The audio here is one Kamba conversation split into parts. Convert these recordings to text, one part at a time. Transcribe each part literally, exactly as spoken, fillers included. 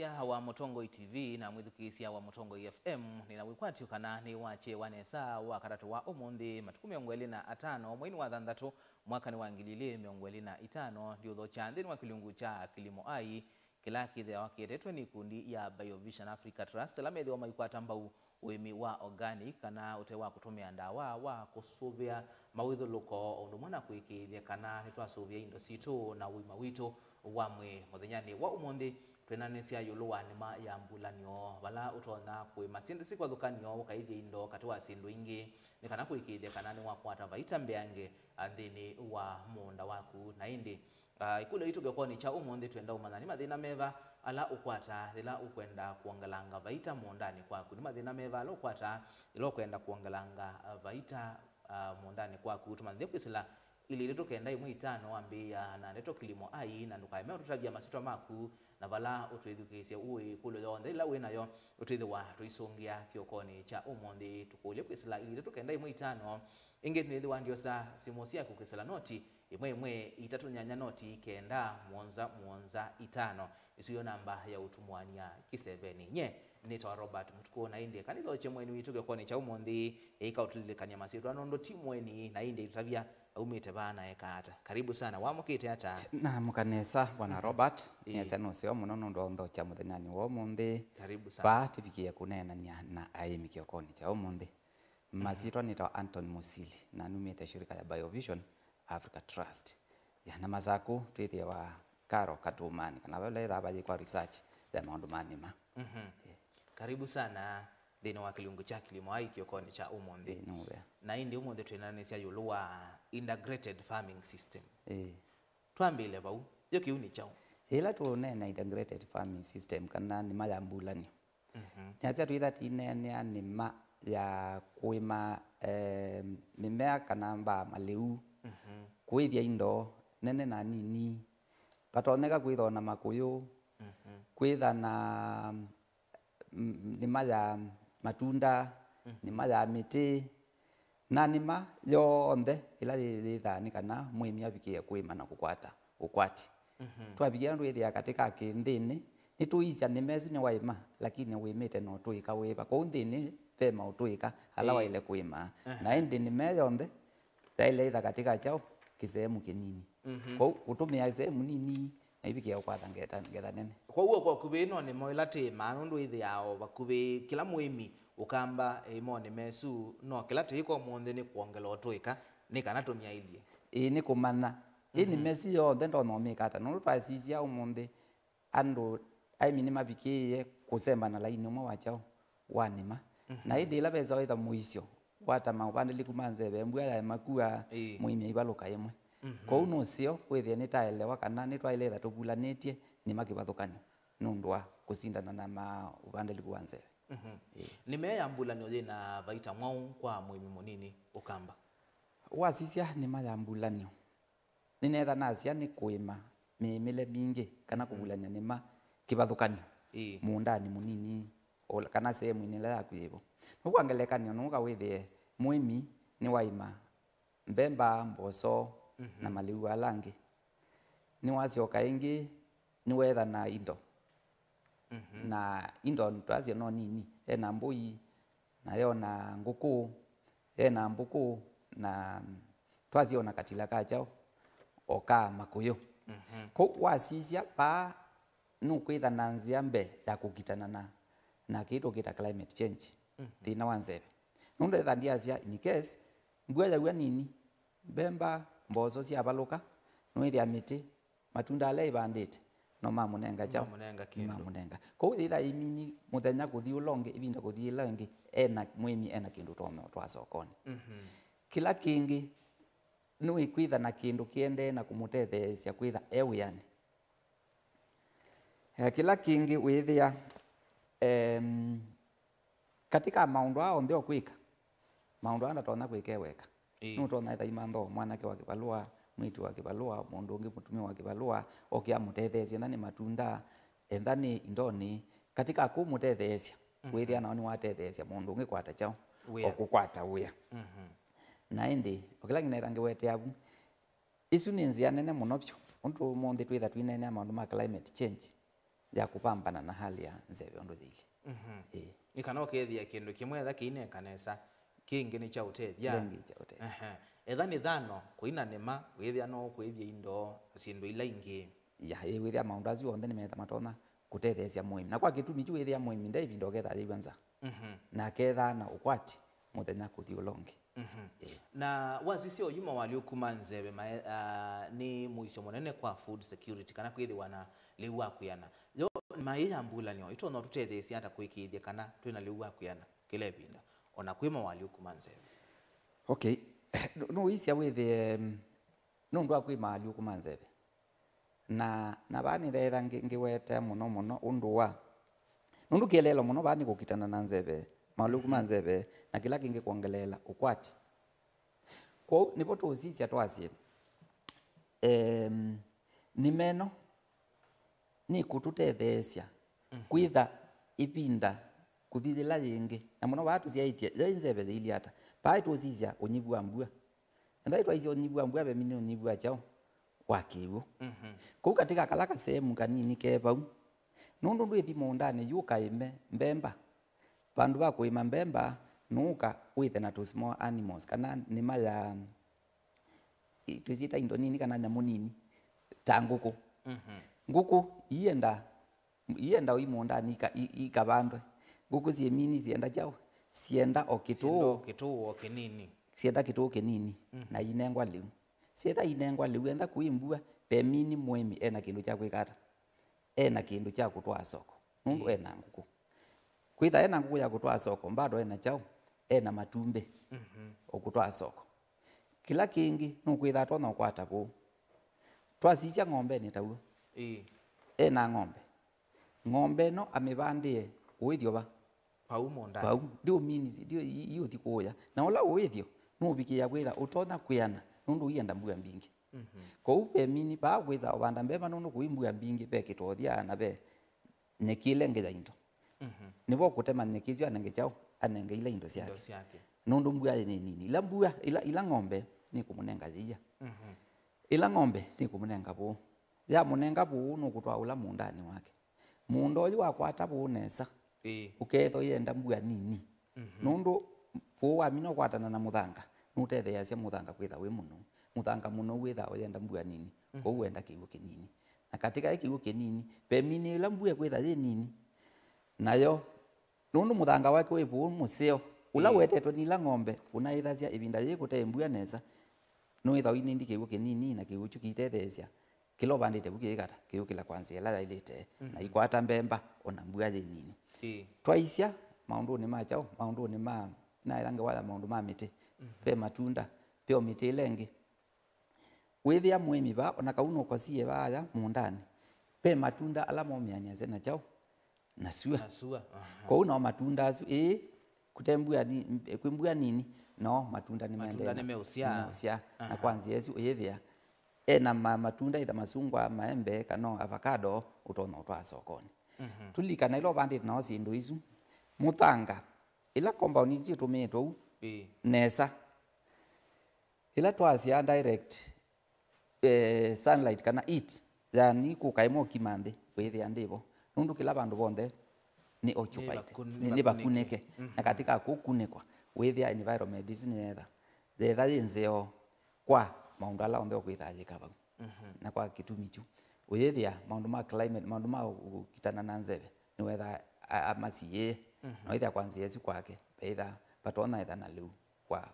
Wa Mũtongoi T V na mwĩthukĩĩsya wa Mũtongoi F M, nĩna wĩkwatyo kana nĩwakyewa nesa wa katatũ wa ũmũnthĩ, matukũ mĩongo ĩlĩ na atano, mweinĩ wa thanthatũ, mwakanĩ wa ngili ilĩ mĩongo ĩlĩ na itano, ndiũthokya nthĩnĩ wa kĩlungu kya Kilimo Ai, kĩla kĩthĩawa kĩetetwe nĩ ikundi ya Biovision Africa Trust, ala methĩwa maikwata mbau ũĩmi wa organic kana ũte wa kũtũmĩa ndawa wa kũsũvĩa mawĩthũlũko, o ũndũ ũmwe na kũĩkĩĩthya kana nĩtwasũvĩa indo sitũ na ũima witũ wa mwĩĩ. Mũthenyanĩ wa ũmũnthĩ, twĩnanĩsya ĩũlũ wa nĩma ya mbulan'yo, vala ũtonya kũĩma syĩndũ syĩ kĩvathũkany'o, ũkaĩthya indo katĩ wa syĩndũ ingĩ, nĩ kana kũĩkĩĩthya kana nĩwakwata vaita mbeange nthĩnĩ wa mũũnda waku. Na ĩndĩ, ah, ĩkũlyo yitũ kĩokonĩ kya ũmũnthĩ, twenda ũmanya nĩ mathĩna meva ala ũkwataa yĩla ũkwenda kwongelanga vaita mũũndanĩ kwaku. Nĩ mathĩna meva ala ũkwataa yĩla ũkwenda kwongelanga, ah, vaita, ah, mũũndanĩ kwaku? Tũmanyĩthye kwĩsĩla ilĩ itatũ kenda ĩmwe itano wambĩĩa na ndeto Kilimo Ai, na ndũkaeme ũtũtavya masyĩtwa maku na vala ũtwĩthukĩĩsye ũĩ ĩkũlyo yonthe ĩla wĩ nayo ũtwĩthĩwa tũisũngĩa kĩokonĩ kya ũmũnthĩ. Tũkũlye kwĩsĩla ilĩ itatũ kenda ĩmwe itano. Ĩngĩ nĩthĩwa ndiosa simũ syaku kwĩsĩla noti ĩmwe ĩmwe itatũ nyanya noti kenda mũonza mũonza itano. Ĩsu yo namba ya ũtumũanĩa kĩseveni. Nye nĩtawa Robert Mũtukũ, na ĩndĩ kanithokye mũeni witũ kĩokonĩ kya ũmũnthĩ, ĩka ũtũlilikany'a masyĩtwa nũndũ ti mũeni, na ĩndĩ ĩtũtavya aumĩte vaa na eka ata. Karibu sana. Wamũkĩte ata? Namũka nesa, Bwana Robert. Ĩĩ. Nesa nũseo mũno nũndũ wa ũnthokya mũthenyanĩ wa ũmũnthĩ. Karibu sana. Vaa tũvikĩe kũneenany'a na aĩmi kĩokonĩ kya ũmũnthĩ. Masyĩtwa nĩtawa Anton Musili, na numĩte shirika ya Biovision Africa Trust. Ya, na Masaku twĩthĩawa Karo Katũmanĩ, kana vala ethaa vayĩkwa research ya maũndũ ma nĩma. Mhm. Yeah. Karibu sana nthĩnĩ wa kĩlungu kya Kilimo Ai kĩokonĩ kya ũmũnthĩ. Ĩĩ, nĩ mũvea. Na ĩndĩ ũmũnthĩ twĩnanĩsya ĩũlũ wa integrated farming system. Ĩĩ. Twambĩle vau, yo kĩu nĩ kyaũ? Ĩla tũũneena integrated farming system, kana nĩma ya mbulan'yo, mhm, nasya twĩtha tũineenea nĩma ya kũĩma, eh, mĩmea kana mbaa malĩu, mhm, kũĩthya indo nene na nini, vatonyeka kwĩtha o na makũyũ, mhm, kwĩtha na, mm, nĩma ya matunda, mhm, nĩma ya mĩtĩ, na nĩma yonthe ĩla yĩ-, yĩthaa nĩ kana mũĩmi avikĩe kũĩma na kũkwata ũkwati. Mhm. Twavikĩa ndwĩthĩa katĩ ka kĩnthĩnĩ, nĩtũisya nĩma ĩsu nĩwaĩma, lakini wĩmĩte na ũtũĩka wĩva? Kwoou nthĩnĩ ve maũtũĩka ala, ĩĩ, waĩle kũĩma. Aha. Na ĩndĩ nĩma yonthe yaĩle ĩtha katĩ ka kyaũ? Kĩseemu kĩnini. Mhm. Kwoou kũtũmĩa ĩseemu nini na ivikĩa ũkwata ngetha, ngetha nene. Kwoou kwa ũkuvĩ no nĩmo ĩla tĩĩmaa, nũndũ ĩthĩaa o vakuvĩ kĩla mũĩmi ũkamba ĩmonĩ mesu, no kĩla tĩĩka ũmũnthĩ nĩ kwongela ũtũĩka nĩ kana tũmyaĩlye. Ĩĩ, nĩ kũmanya. Ĩĩ, nĩ, mhm, mesu yonthe ndonya ũmĩka ata? Nũndũ twasisya ũmũnthĩ, andũ, aĩmi nĩmavikĩĩe kũsemba na laini ũmwe wa kyaũ? Wa nĩma. Mhm. Na ĩndĩ ĩla vesa wĩtha mũisyo, wata maũvandĩlĩku ma nzeve, mbua yaema kua, ĩĩ, mũĩmi aivalũka ĩmwe. Mhm. Kwoou nũseo wĩthĩe nĩtaelewa kana nĩtwaĩle ĩtha tũvulanĩtye nĩma kĩvathũkany'o nũndũ wa kũsindana na maũvandĩlĩku wa nzeve. Mhm. Ĩĩ. Nĩma ya mbulan'yo yĩna vaita mwaũ kwa mũĩmi mũnini ũkamba? Wasisya nĩma ya mbulan'yo, nĩneetha nasya nĩ kũĩma mĩĩmĩle mingĩ kana, mhm, kũvulany'a nĩma kĩvathũkany'o, ĩĩ, mũũndanĩ mũnini, o kana seemunĩ ĩla yaku yĩvo. Nũu kwa ngelekany'o, nũka wĩthĩe mũĩmi nĩwaĩma mbemba, mboso, mhm, na malĩu ala angĩ. Nĩwasyoka ĩngĩ, nĩweetha na indo. Mhm. Na indo twasya no nini, ena mbũi, na yona ngũkũ, ena mbũkũ, na twasya ona katila ka kyaũ, o ka makũyũ. Mhm. Kwoou wasisya vaa, nũkwĩtha na nzĩa mbee ya kũkitana na, na kĩĩ tũkĩta climate change, mhm, thĩna wa nzeve. Nũndũ etha ndiasya, in case mbua yaua nini, mbemba, mboso syavalũka, nũĩthĩa mĩtĩ, matunda ala ĩvandĩte, no mamũnenga kyaũ? Mamũnenga kĩndũ. Mamũnenga. Kwoou yĩtha ĩmini mũthenya kũthi ũla ũngĩ, ĩvinda kũthi ĩla ĩngĩ, ena, mũĩmi ena kĩndũ twa, twa sokonĩ. Mhm. Kĩla kĩngĩ, nĩwĩkwĩtha na kĩndũ kĩendee na kũmũtetheesya kwĩtha e wĩanĩ. Eh, kĩla kĩngĩ wĩthĩa, em, katĩ ka maũndũ aa onthe ũkwĩka, maũndũ aa ndatonya kwĩka e weka. Ĩĩ. Nũtonya ĩtha imantha o mwanake wa kĩvalũa, mwĩĩtu wa kĩvalũa, mũndũ ũngĩ mũtumĩa wa kĩvalũa, oke amũtetheesye, enda nĩ matunda, enda nĩ indonĩ. Katĩ ka kũmũtetheesya, mhm, wĩthĩa nao nĩwatetheesya mũndũ ũngĩ kwata kyaũ? Wĩa. O kũkwata wĩa. Mhm. Na ĩndĩ, o kĩla kĩnetha ngĩwetea vu, isu nĩ nzĩa nene mũno vyũ, ũndũ ũmũnthĩ twĩtha twineenea maũndũ ma climate change. ya kũvambana na hali ya nzeve ũndũ yĩilyĩ. Mhm. Ĩĩ. Nĩ kana ũkethĩa kĩndũ kĩmwe etha kĩineka nesa, kĩngĩ nĩ kya ũtethya. Kĩngĩ kya ũtethya. Ehe. Etha nĩ thano, kũina nĩma, wĩthĩa no ũkũĩthya indo na syĩndũ ila ingĩ. Ya, ĩĩ, wĩthĩa maũndũ asu onthe nĩmetha matonya kũtetheesya mũĩmi. Na kwa kĩtumi kyu wĩthĩa mũĩmi nde ĩvinda ũketha yĩw'a nza. Mhm. Na aketha na ũkwati mũthenya kũthi ũla ũngĩ. Mhm. Ĩĩ. Na wasisya oyu mawalyũku ma nzeve mae-, ah, nĩ mũisyo mũnene kwa food security, kana kwĩthĩwa na lĩu wa kwĩana. Yo, maĩ ya mbulanĩo, ĩtonya ũtũtetheesya ata kũĩkĩĩthya kana twĩ na lĩu wa kwĩana kĩla ĩvinda, o na kwĩ mawalyũku ma nzeve? Okay. Nũ-, nũisya wĩthĩe, mm, nũndũ wa kwĩ mawalyũku ma nzeve. Na, na vaa nĩthetha ngĩ-, ngĩweta mũno mũno ũndũ wa, nũndũ kĩeleelo mũno vaa nĩ kũkitana na nzeve, maũlũku ma nzeve, na kĩla kĩngĩ kwongeleela ũkwati. Kwoou nĩvo tũũsisya twasye, em, nĩma ĩno nĩkũtũtetheesya kwĩtha ĩvinda kũthi yĩla yĩngĩ, na mũno vaa tũsyaĩtye, yai nzeve yĩilyĩ ata? Vaa tũũsisya ũnyivu wa mbua. Ethĩwa twaisye ũnyivu wa mbua, ve mini ũnyivu wa kyaũ? Wa kĩw'ũ. Mhm. Kũu katĩ ka kala kasehemu kanini ke vau, nũndũ ndwĩthi mũũndanĩ yu ũkaĩme mbemba. Vandũ va kũĩma mbemba, nũũka wĩthe na tũ small animals, kana nĩma ya, i-, twĩsyĩta indo nini kana nyamũ nini, ta ngũkũ. Mhm. Ngũkũ ienda Ienda ũi mũũndanĩ ika-, i-, ikavandwe. Ngũkũ syĩ mini syenda kyaũ? Syenda o kĩtũũ. Syenda o kĩtũũ o kĩnini. Syenda kĩtũũ kĩnini, mhm, na inengwa lĩu. Syetha inengwa lĩu, enda kũi mbua, ve mini mũĩmi ena kĩndũ kya kwĩka ata? Ena kĩndũ kya kũtwaa soko. Nũndũ, ĩĩ, ena ngũkũ. Kwĩtha ena ngũkũ ya kũtwaa soko, bado ena kyaũ? Ena matumbĩ, mhm, o kũtwaa soko. Kĩla kĩngĩ, nũkwĩtha atonya ũkwata vũũ. Twasisya ng'ombenĩ taw'o. Ĩĩ. Ena ng'ombe. Ng'ombe ĩno amĩvandĩe ũĩthyo va? Vau mũũndanĩ. Vau. Ndiũmini, ndiũ-, i-, iũthi kũũya. Na ũla ũĩthyo, nũũvikĩĩa kwĩtha ũtonya kwĩana, nũndũ ũienda mbua mbingĩ. Mhm. Kwoou ve mini, vaa kwĩsa ũvanda mbemba nũndũ kũi mbua mbingĩ, ve kĩtothya na ve nyeki ĩla ĩngĩ ya indo. Mhm. Nĩvo kũtema nyeki isu anenge kyaũ? Anenge ila indo syake. Indo syake. Nũndũ mbua nĩ nini. Ila mbua, ila, ila ng'ombe nĩkũmũnenga yĩia. Mhm. Ila ng'ombe nĩkũmũnenga vũũ. Yamũnenga vũũ nũkũtwaa ũla mũũndanĩ wake. Mũũnda ũyũ wakwata vũũ nesa, ĩĩ, ũkethwa yenda mbua nini. Mhm. Nũndũ vũũ wamina ũkwatana na mũthanga, nũtetheeasya mũthanga kwĩtha wĩ mũnou. Mũthanga mũnou wĩthaa ũyenda mbua nini, mhm, kwoou wenda kĩw'ũ kĩnini. Na katĩ ka kĩw'ũ kĩnini, ve mini ĩla mbua ĩkwĩtha yĩ nini, nayo, nũndũ mũthanga wake wĩ vũũ mũseo, ũla, ĩĩ, ũetetwe nĩ ila ng'ombe, ũnaĩthasya ĩvinda yĩĩ kũte mbua nesa, nĩwĩthaa ũinĩndi kĩw'ũ kĩnini na kĩw'ũ kyu kĩitetheesya kĩla ũvandĩte vu kĩyĩka ata? Kĩyũkĩla kwa nzĩa ĩla yaĩlĩte, na, mhm, ikwata mbemba, o na mbua yĩ nini. Ĩĩ. Twaisya maũndũnĩ ma kyaũ? Maũndũnĩ ma, naĩla ngewa ya maũndũ ma mĩtĩ. Mhm. Ve matunda, ve o mĩtĩ ĩla ĩngĩ. Wĩthĩa mũĩmi vaa, o na kau nũkosie vaaya mũũndanĩ, ve matunda ala momĩanĩasya na kyaũ? Na sua. Na sua, aha. Kwoou no matunda asu, ĩĩ, kũte mbua ni-, kwĩ mbua nini, no matunda nĩmaendee na, nĩmeũsyaa. Nĩmeũsyaa. Na, aha, kwa nzĩa ĩsu ũyĩthĩa ena ma-, matunda, ĩtha masungwa, maembe, kana o avocado, ũtonya ũtwaa sokonĩ. Mhm. Tũlilikana ĩla ũvandĩte nao syĩndũ isu, mũthanga, ĩla compound isu itũmĩĩtwe ũu, ĩĩ, nesa, ĩla twasyaa direct, eh, sunlight kana heat, yani kũka ĩmwe ũkima nthĩ, wĩthĩa ndĩvo. Nũndũ kĩla vandũ vonthe nĩ occupied, nĩ vakun-, nĩ, nĩ vakunĩke. Mhm. Na katĩ ka kũkunĩkwa, wĩthĩa environment ĩsu nĩyetha, yetha yĩ nzeo kwa maũndũ ala onthe ũkwĩthaa yĩka vau. Mhm. Na kwa kĩtumi kyu, ũyĩthĩa maũndũ ma climate, maũndũ ma ũkitana na nzeve, nĩwethaa a-, amasiĩĩe. Mhm. Na wĩthĩa kwa nzĩa ĩsu kwake, veithaa vatonya etha na lĩu kwa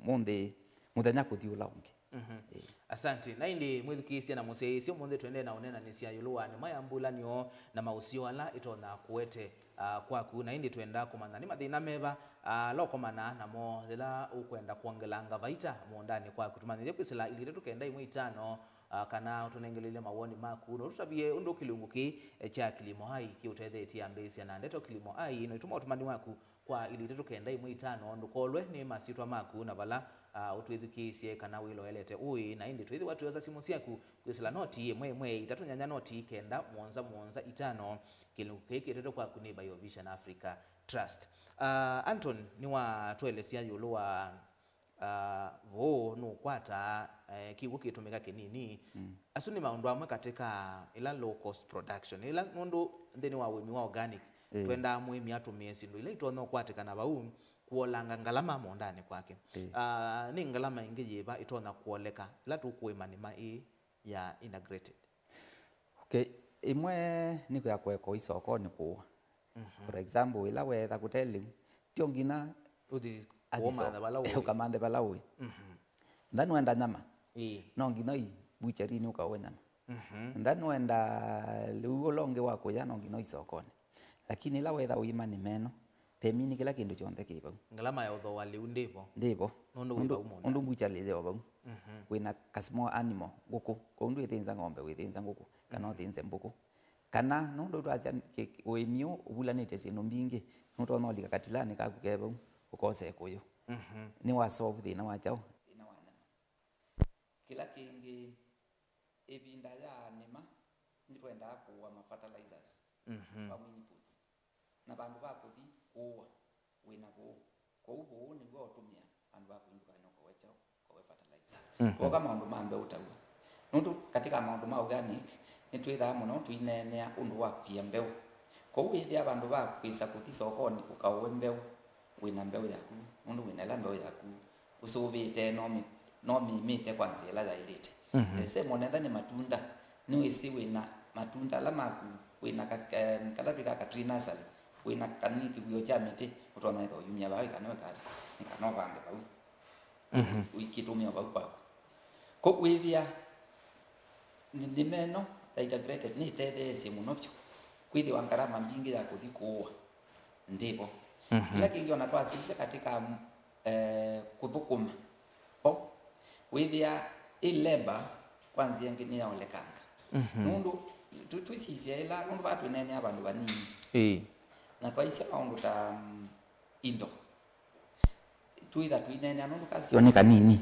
mũnthĩ, mũthenya kũthi ũla ũngĩ. Mhm. Ĩĩ. Asante. Na ĩndĩ mwĩthukĩĩsya na mũsyaĩĩsya, ũmũnthĩ tũendee na ũneenanĩsya ĩũlũ wa nĩma ya mbũlanĩo na maũseo ala ĩtonya kũete, ah, kwaku. Na ĩndĩ twenda kũmanya nĩ mathĩna meva, ah, ala ũkomana namo yĩla ũkwenda kwongela ngavaita mũũndanĩ kwaku. Tũmanyĩthye kwĩsĩla ilĩ itatũ kenda ĩmwe itano, ah, kana ũtũnengelele mawoni maku. Na ũtũtavye ũndũ kĩlungu kĩĩ, eh, kya Kilimo Ai kĩũtethetye ambĩĩsya na ndeto Kilimo Ai, na ĩtũma ũtũmani waku kwa ilĩ itatũ kenda ĩmwe itano, ndũkolwe nĩ masyĩtwa maku na vala, ah, ũtwĩthukĩĩsye kana wĩloelete ũĩ, na ĩndĩ twĩthĩwa twĩosa simũ syaku kwĩsĩla noti ĩmwe ĩmwe itatũ nyanya noti kenda mũonza mũonza itano. Kĩlungu kĩĩ kĩetetwe kwaku nĩ Biovision Africa Trust. Ah, Anton nĩwatũelesya ĩũlũ wa Ah, vũũ nũkwataa, eh, kĩw'ũ kĩtũmĩka kĩnini. Mm. Asu nĩ maũndũ amwe katika ĩla low cost production. Ĩla nũndũ nthĩnĩ wa ũĩmi wa organic, ĩĩ, twendaa mũĩmi atũmĩe syĩndũ ila itonya ũkwatĩkana vau, kuolanga ngalama mũũndanĩ kwake. Ĩĩ. Ah, nĩ ngalama ingĩ yĩva itonya kuoleka ĩla tũkũĩma nĩma ĩĩ ya integrated? Okay, ĩmwe nĩ ya kũeka ũi sokonĩ kũũa. Mhm. For example, ĩla weetha kũte lĩu, tyo nginya ũthi athi so-, kũmantha vala ũĩ. Ũkamanthe vala ũĩ. Mhm. Ntha nũenda nyama, ĩĩ, no nginya ũi buchari-inĩ ũkaũe nyama. Mhm. Ntha nũenda lĩu ũla ũngĩ wa kũya, no nginya ũi sokonĩ. Lakini ĩla weetha ũima nĩ meno, pemini kĩla kĩndũ kyonthe kĩ vau. Ngalama ya ũthooa lĩu ndĩvo. Ndĩvo. Nũndũ wĩ vau mũũndanĩ. Ũndũ buchari yĩ o vau. Mhm. Wĩna ka small animal, ngũkũ. Kwoou ndwĩthĩnza ng'ombe, wĩthĩnza ngũkũ. Kana, mhm, ũthĩnze mbũkũ. Kana, nũndũ twasya kĩ-, ũĩmi ũũ ũvulanĩte syĩndũ mbingĩ, nũtonya ũlika katilanĩ kaku ke vau, ũkose kũyũ. Mhm. Nĩ wa solve thĩna wa kyaũ? Thĩna wa nyama. Kĩla kĩngĩ, ĩvinda ya nĩma, nĩtwendaa kũũa ma fertilizers, mhm, farm inputs. Na vandũ va kũthi kũũa, wĩna vũũ. Kwoou vũũ nĩw'o ũtũmĩa vandũ va kũi ndukanĩ ũkaũe kyaũ? Ũkaũe fertilizer. Mhm. Twoka maũndũ ma mbeũ ta w'o. Nũndũ katika maũndũ ma organic, nĩtwĩthaa mũno tũineenea ũndũ wa kwia mbeũ. Kwoou wĩthĩa vandũ va kwĩsa kũthi sokonĩ ũkaũe mbeũ, wĩna mbeũ yaku, nũndũ wĩna ĩla mbeũ yaku ũsũvĩĩte, no mĩ-, no mĩmĩte kwa nzĩa ĩla yaĩlĩte. Mhm. The same, onetha nĩ matunda, nĩwĩsĩ wĩna matunda ala maku, wĩna ka, em, kala twĩkaa ka tree nursery, wĩna kanini kĩw'ĩo kya mĩtĩ, ũtonya ĩtha ũyumya vaa, ĩkana wĩkata, nĩ kana ũvande vau. Mhm. Ũikĩtũmĩa vau kwaku. Ko wĩthĩa nĩ, nĩma ĩno ya integrated nĩtetheesye mũno vyũ kwĩthĩwa ngarama mbingĩ ya kũthi kũũa ndĩvo. Mhm. Kĩla kĩngĩ ona twasisya katika, eh, kũthũkũma po, wĩthĩa ĩ labor kwa nzĩa ĩngĩ nĩyaolekanga. Mhm. Nũndũ tũ-, tũsisya ĩla, nũndũ vaa twĩneenea vandũ vanini. Ĩĩ. Na twaisya maũndũ ta, mm, indo. Twĩtha tũineenea nũndũ kasio nĩ kanini.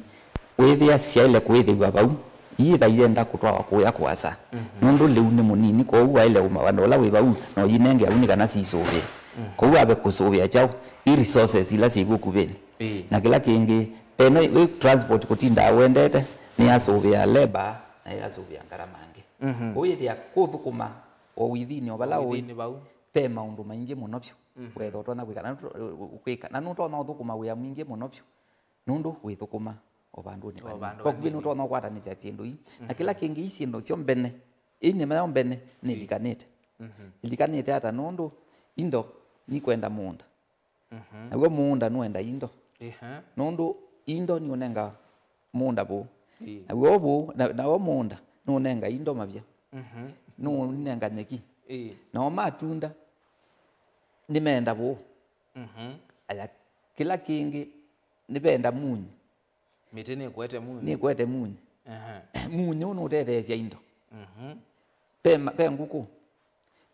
Wĩthĩa syaĩle kũĩthĩw'a vau, iitha ienda kũtwawa kũya kũasa. Mhm. Nũndũ lĩu nĩ mũnini, kwoou waĩle ũmawa na ũla wĩ vau, na ũyinenge au nĩ kana sisũvĩe. Mhm. Kwoou ave kũsũvĩa kyaũ? I resources ila syĩ vu ũkuvĩnĩ. Ĩĩ. Na kĩla kĩngĩ, peno ĩ transport kũtindaa wendete, nĩyasũvĩaa labor, na yasũvĩa ngarama angĩ. Mhm. Kwoou yĩthĩa kũthũkũma o within o vala ũĩ, within vau, ve maũndũ maingĩ mũno vyũ. Mhm. Wetha ũtonya kwĩka, na nũto-, kwĩka, na nũtonya ũthũkũma wĩa mwingĩ mũno vyũ, nũndũ wĩthũkũma o vandũnĩ vanini. O vandũ vanini. Kwa kuvĩ nũtonya ũkwatanĩsya syĩndũ ii. Na, mhm, kĩla kĩngĩ, ii syĩndũ syo mbene, ii nĩma yo mbene, nĩ, ii, ilikanĩte. Mhm. Ilikanĩte ata? Nũndũ indo nikwenda mũũnda. Mhm. Naw'o mũũnda nũenda indo. Ehe. Nũndũ indo nĩũnenga mũũnda vũũ. Ĩĩ. Naw'o vũũ, na, naw'o mũũnda nũnenga indo mavya. Mhm. Nũnenga nyeki. Ĩĩ. Nao matunda nĩmenda vũũ. Mhm. Aya, kĩla kĩngĩ nĩvenda munyi. Mĩtĩ nĩkwete munyi. Nĩkwete munyi. Ehe. Munyi ũũ nũtetheesya indo. Mhm. Ve ma-, ve ngũkũ.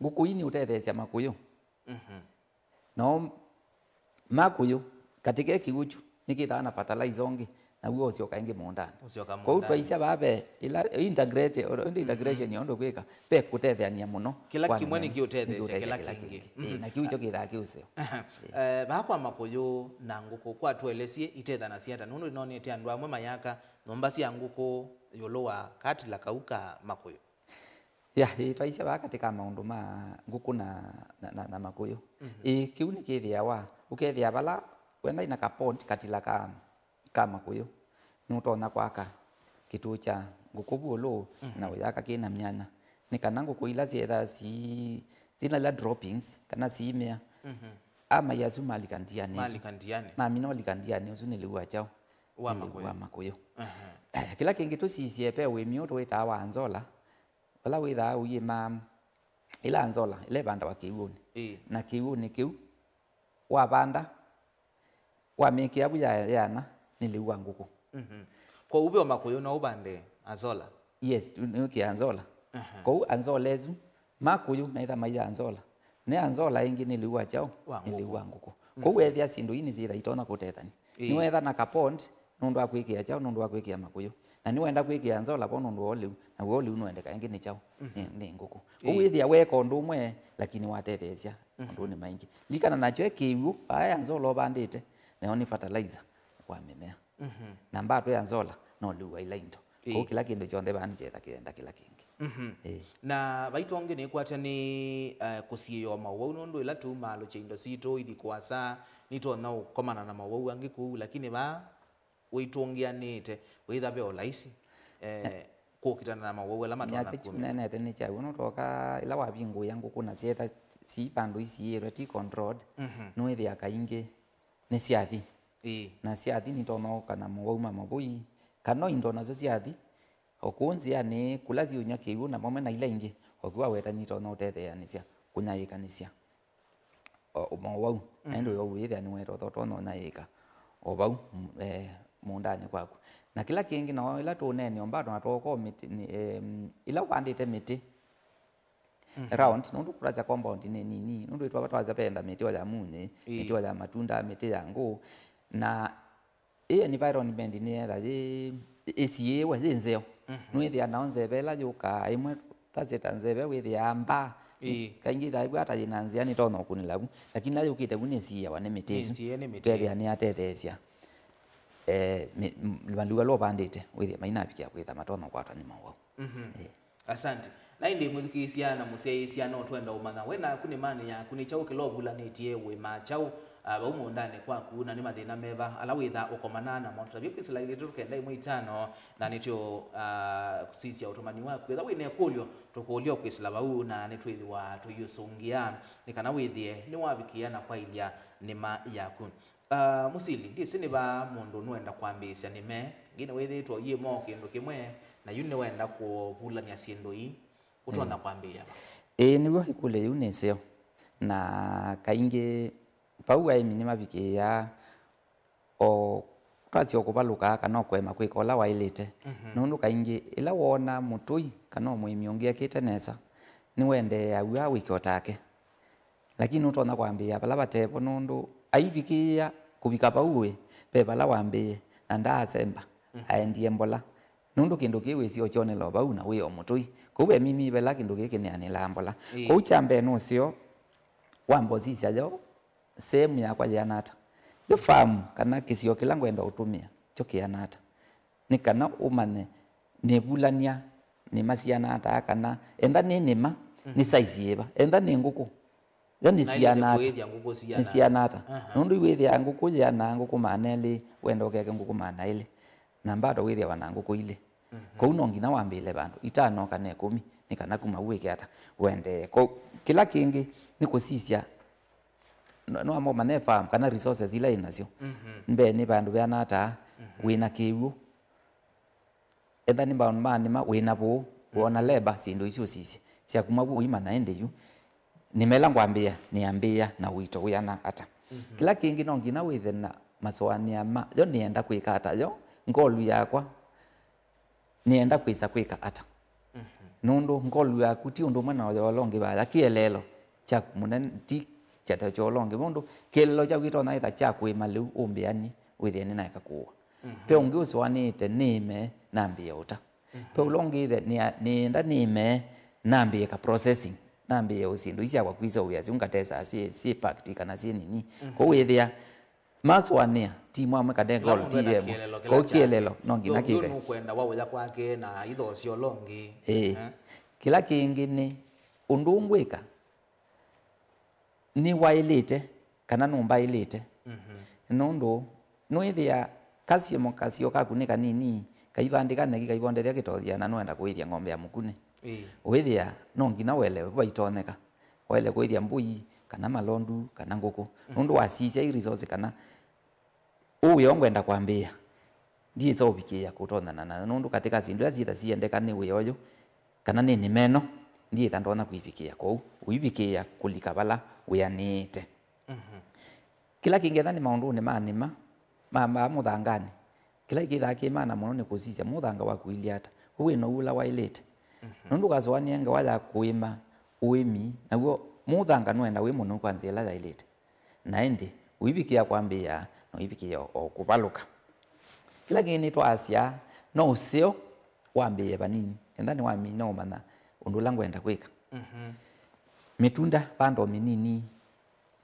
Ngũkũ ii nĩũtetheesya makũyũ. Mhm. Nao makũyũ, katĩ ke kĩw'ũ kyu, nĩkĩthaa na fertilizer ũngĩ, naw'o ũsyoka ĩngĩ mũũndanĩ. Ũsyoka mũũndanĩ. Kwoou twaisya vaa ve ĩla, integrate, ĩndĩ integration, mhm, ya ũndũ kwĩka, ve kũtetheanĩa mũno. Kĩla kĩmwe nĩkĩũtetheesya kĩla kĩngĩ. Ĩĩ, mhm, na kĩu kyo kĩthaa kĩ ũseo. Aha. Ĩĩ. Eh, vaa kwa makũyũ na ngũkũ, kwa tũelesye itethanasya ata? Nũndũ nĩnonete andũ amwe mayaka nyũmba sya ngũkũ ĩũlũ wa katila kau ka makũyũ. Ya, ĩĩ, twaisye vaa katĩ ka maũndũ ma ngũkũ na, na, na, na makũyũ. Mhm. Ĩĩ, kĩu nĩkĩthĩawa, ũkethĩa vala wenda ina ka pond katila ka, ka makũyũ, nũtonya kwaka kĩtũũ kya ngũkũ vu ũlũ, mhm, na ũyaka kĩna myanya. Nĩ kana ngũkũ ila syethaa si, sina ila droppings, kana siimea, mhm, amai asu malika ndianĩ ĩsu. Malika ndianĩ. Mamina ũlika ndianĩ ũsu nĩ lĩu wa kyaũ? Wa makũyũ. Nĩ lĩu wa makũyũ. Aha. Aya, kĩla kĩngĩ tũsisye ve ũĩmi ũũ tũwĩtaa wa anzola. Vala wĩthaa ũiĩma ĩla anzola, ĩla ĩvandawa kĩw'ũnĩ. Ĩĩ. Na kĩw'ũnĩ kĩu, wavanda, wamĩkĩa vu ya, yana, nĩ lĩu wa ngũkũ. Mhm. Kwoou ve o makũyũ no ũvande anzola? Yes, tu-, nĩwĩkĩa anzola. Aha. Kwoou anzola ĩsu, makũyũ metha mai anzola. Nĩ anzola ĩngĩ nĩ lĩu wa kyaũ? Wa ngũkũ. Nĩ lĩu wa ngũkũ. Mhm. Kwoou wethĩa syĩndũ ii nĩsyĩtha itonya kũtethany'a. Ĩĩ. Nĩwetha na ka pond, nũndũ wa kwĩkĩa kyaũ? Nũndũ wa kwĩkĩa makũyũ. Na nĩwenda kwĩkĩa nzola vo nũndũ wa ũlĩu, naw'o ũlĩu nũendeka ĩngĩ nĩ kyaũ? Mhm. Nĩ, nĩ ngũkũ. Ĩĩ. Ũu wĩthĩa weeka ũndũ ũmwe, lakini watetheesya, mhm, maũndũnĩ maingĩ. Likana nakyo e kĩw'ũ, vaa e anzola ũvandĩte, nayo nĩ fertilizer wa mĩmea. Mhm. Na mbatũ ya nzola no liu wa ila into. Ĩĩ. Kwoou kĩla kĩndũ kyonthe vaa nĩkyetha kĩyenda kĩla kĩngĩ. Mhm. Ĩĩ. Na vaitũ angĩ nĩkwatya nĩ, eh, kũsiĩĩa o maũwau, nũndũ ĩla tumalũkya indo sitũ ithi kũasa, nĩtonya ũkomana na maũwau angĩ kũu, lakini vaa wĩtũngĩanĩte, wĩtha ve o laisi, eh, kũkitana na maũwau ala matonya kumĩla. Nenete nĩ kyaũ, nũtoka ĩla wavingũĩa ngũkũ na syetha si vandũ isiĩĩtwe, ti controlled, mhm, nĩwĩthĩa kaingĩ nĩ syathi. Ĩĩ. Na syathi nitonya ũka na mowau ma mavũi, kana o indo nasyo syathi, o kũu nzĩanĩ, kũla siũnywa kĩw'ũ na vamwe na ila ingĩ, o kĩu waweta nitonya ũtetheeanĩsya kũnyaĩĩkanĩsya o, o mowau. Na ĩndĩ, mhm, ũyou wĩthĩa nĩweta ũtonya ũnyaĩĩka o vau, mm, eh, mũũndanĩ kwaku. Na kĩla kĩngĩ, na ĩla tũũneenea o mbado na twooka o mĩtĩ, nĩ, em, ĩla ũvandĩte mĩtĩ, mhm, around, nũndũ kũtasya compound nĩ nini, nũndũ twasya venda mĩtĩ o ya munyĩ, ĩĩ, mĩtĩ o ya matunda, mĩtĩ ya ngũ, na ĩ environment nĩyetha yĩ, ĩsiĩĩwe, yĩ nzeo. Mhm. Nĩwĩthĩa nao nzeve ĩla yũkaa, ĩmwe tasya ta nzeve wĩthĩaa mbaa, ĩĩ, kaingĩ ĩthaĩw'a ata yĩna nzĩa nĩtonya ũkunĩla vu, lakini ĩla yũkĩte vu nĩsiĩawa nĩ mĩtĩ ĩsu. Nĩsiĩe nĩ mĩtĩ. Tethĩa nĩyatetheesya, eh, mĩ-, m-, malua ala ũvandĩte wĩthĩa mainavikĩa kwĩtha matonya kwatwa nĩ mowau. Mhm. Ĩĩ. Asante. Na ĩndĩ mũthikĩĩsya na mũsyaĩĩsya, no twenda ũmanya we naku nĩmanĩ yaku nĩ kyaũ kĩla ũvulanĩtye, wĩmaa kyaũ, ah, vau mũũndanĩ kwaku, na nĩ mathĩna meva ala wĩtha ũkomana namo? Tũtavye kwĩsĩla ilĩ tũtũ kenda ĩmwe itano, na nĩtũ, ah, kũsisya ũtũmani waku. Ethĩwa wĩ na ĩkũlyo, tũkũlya o kwĩsĩla vau, na nĩtwĩthĩwa tũiũsũngĩa nĩ kana wĩthĩe nĩwavikĩa na kwaĩlya nĩma yaku. Ah, Mũsili, ndyĩsĩ nĩ va mũndũ nũenda kwambĩĩsya nĩme, ĩngĩ nĩwĩthĩĩtwe ũyĩma o kĩndũ kĩmwe, na yu nĩwenda kũvulany'a syĩndũ ii, ũtonya, mm, kwambĩĩa va? Ĩĩ, nĩw'o ĩkũlyo yĩu nĩ ĩseo. Na kaingĩ vau aĩmi nĩmavikĩĩaa o twasya o kũvalũka kana o kũema kwĩka ũla waĩlĩte. Mhm. Nũndũ kaingĩ ĩla woona mũtũi kana o mũĩmi ũngĩ ekĩte nesa, nĩwendeeaw'a wĩke o take. Lakini nũtonya kwambĩĩa vala vate vo, nũndũ aivikĩĩa kũvika vau ũĩ, ve vala wambĩĩe, na ndaasemba, mhm, aendie mbola. Nũndũ kĩndũ kĩĩ wĩsĩ ũkyonela o vau na wĩ o mũtũi. Kwoou ve mimi vala kĩndũ kĩĩ kĩneanĩlaa mbola. Ĩĩ. Kwoou kya mbee nũseo wamba ũsisya yo, sehemu yakwa yĩana ata? Yo farm kana kĩsio kĩla ngwenda ũtũmĩa, kyo kĩana ata? Nĩ kana ũmanye nĩvulany'a nĩma siana ata, kana enda nĩ nĩma, nĩ, mhm, size yĩva, enda nĩ ngũkũ, yo nĩ siana ata? Nĩ siana ata? Aha. Nũndũ iwĩthĩaa ngũkũ yĩanaa ngũkũ maana elĩ, wenda ũkeke ngũkũ maana elĩ, na mbado wĩthĩawa na ngũkũ ilĩ. Mhm. Kwoou no nginya wambĩĩle vandũ itano kana ĩkũmi, nĩ kana kuma u wĩke ata, ũendee. Kwoou kĩla kĩngĩ nĩ kũsisya, no, no amo mane farm kana resources ila ĩ nasyo. Mhm. Mbee nĩ vandũ veana ata, mhm, wĩna kĩw'ũ. Etha nĩ maũndũ ma nĩma wĩ na vũũ, wona labor, syĩndũ isu ũsisye. Sya kuma vu ũimanya ĩndĩ yu. Nĩma ĩla ngwambĩĩa, nĩambĩĩa na ũito wĩana ata. Mhm. Kĩla kĩngĩ no nginya wĩthe na masũanĩa ma, yo nĩenda kwĩka ata, yo ngolu yakwa nĩenda kwĩsa kwĩka ata. Mhm. Nũndũ ngolu yaku ti ũndũ ũmwe na ya ũla ũngĩ vaya, kĩeleelo kyaku mũnene ti kyata kya ũla ũngĩ. Nũndũ kĩeleelo kyaku kĩtonya ĩtha kya kũĩma lĩu ũmbĩanie wĩthĩe nĩnaeka kũũa. Mhm. Ve ũngĩ ũsũanĩĩte nĩĩme nambĩĩe ũta. Mhm. Ve ũla ũngĩ ĩthe nĩa-, nĩenda nĩĩme nambĩĩe ka processing, nambĩĩe syĩndũ ii syakwa kwĩseũvĩa syĩu ngatesaa syĩ, syĩ packed kana syĩ nini. Mhm. Kwoou wĩthĩa masũanĩa ti mwamwe kate ngolu ti yemwe. Kwoou kĩeleelo no nginya kĩthe. Nũkwenda waũya kwake na ithosya ũla ũngĩ. Ĩĩ. Eh. Kĩla kĩngĩ nĩ ũndũ ngwĩka nĩwaĩlĩte kana nũmbaĩlĩte. Mhm. Nũndũ nũĩthĩa kasio, kasio kaku nĩ kanini, kaivandĩka nyeki kaivondethya kĩtothia na nũenda kũĩthya ng'ombe ya mũkunĩ. Ĩĩ. Ũĩthĩa no nginya ũelewe vaitonyeka. Waĩle kũĩthya mbũi, kana malondu, kana ngũkũ. Mhm. Nũndũ wasisya i resource kana Ũũ wĩa ngwenda kwambĩĩa, ndyĩsa ũvikĩĩa kũtonyana na, nũndũ katĩ ka syĩndũ ila syĩtha siendeka nĩ wĩa ũyũ, kana nĩ nĩma ĩno, ndyĩsa ndonya kwĩvikĩĩa. Kwoou ũivikĩĩa kũlika vala wĩanĩĩte. Mhm. Kĩla kĩngĩ, etha nĩ maũndũnĩ ma nĩma, ma, ma mũthanganĩ, kĩla kĩthaa kĩ maana mũno nĩ kũsisya mũthanga waku ũilyĩ ata, we wĩ na ũu ũla waĩlĩte. Mhm. Nũndũ ũkasũanĩa ngewa ya kũĩma ũĩmi, naw'o mũthanga nũenda wĩ mũnũu kwa nzĩa ĩla yaĩlĩte. Na ĩndĩ, ũivikĩa kwambĩĩa, na ũivikĩa o, o kũvalũka. Kĩla kĩngĩ nĩtwaasya, no ũseo wambĩĩe vanini. Enda nĩwamina ũmanya ũndũ ũla ngwenda kwĩka. Mhm. Mĩtunda, vanda o mĩnini,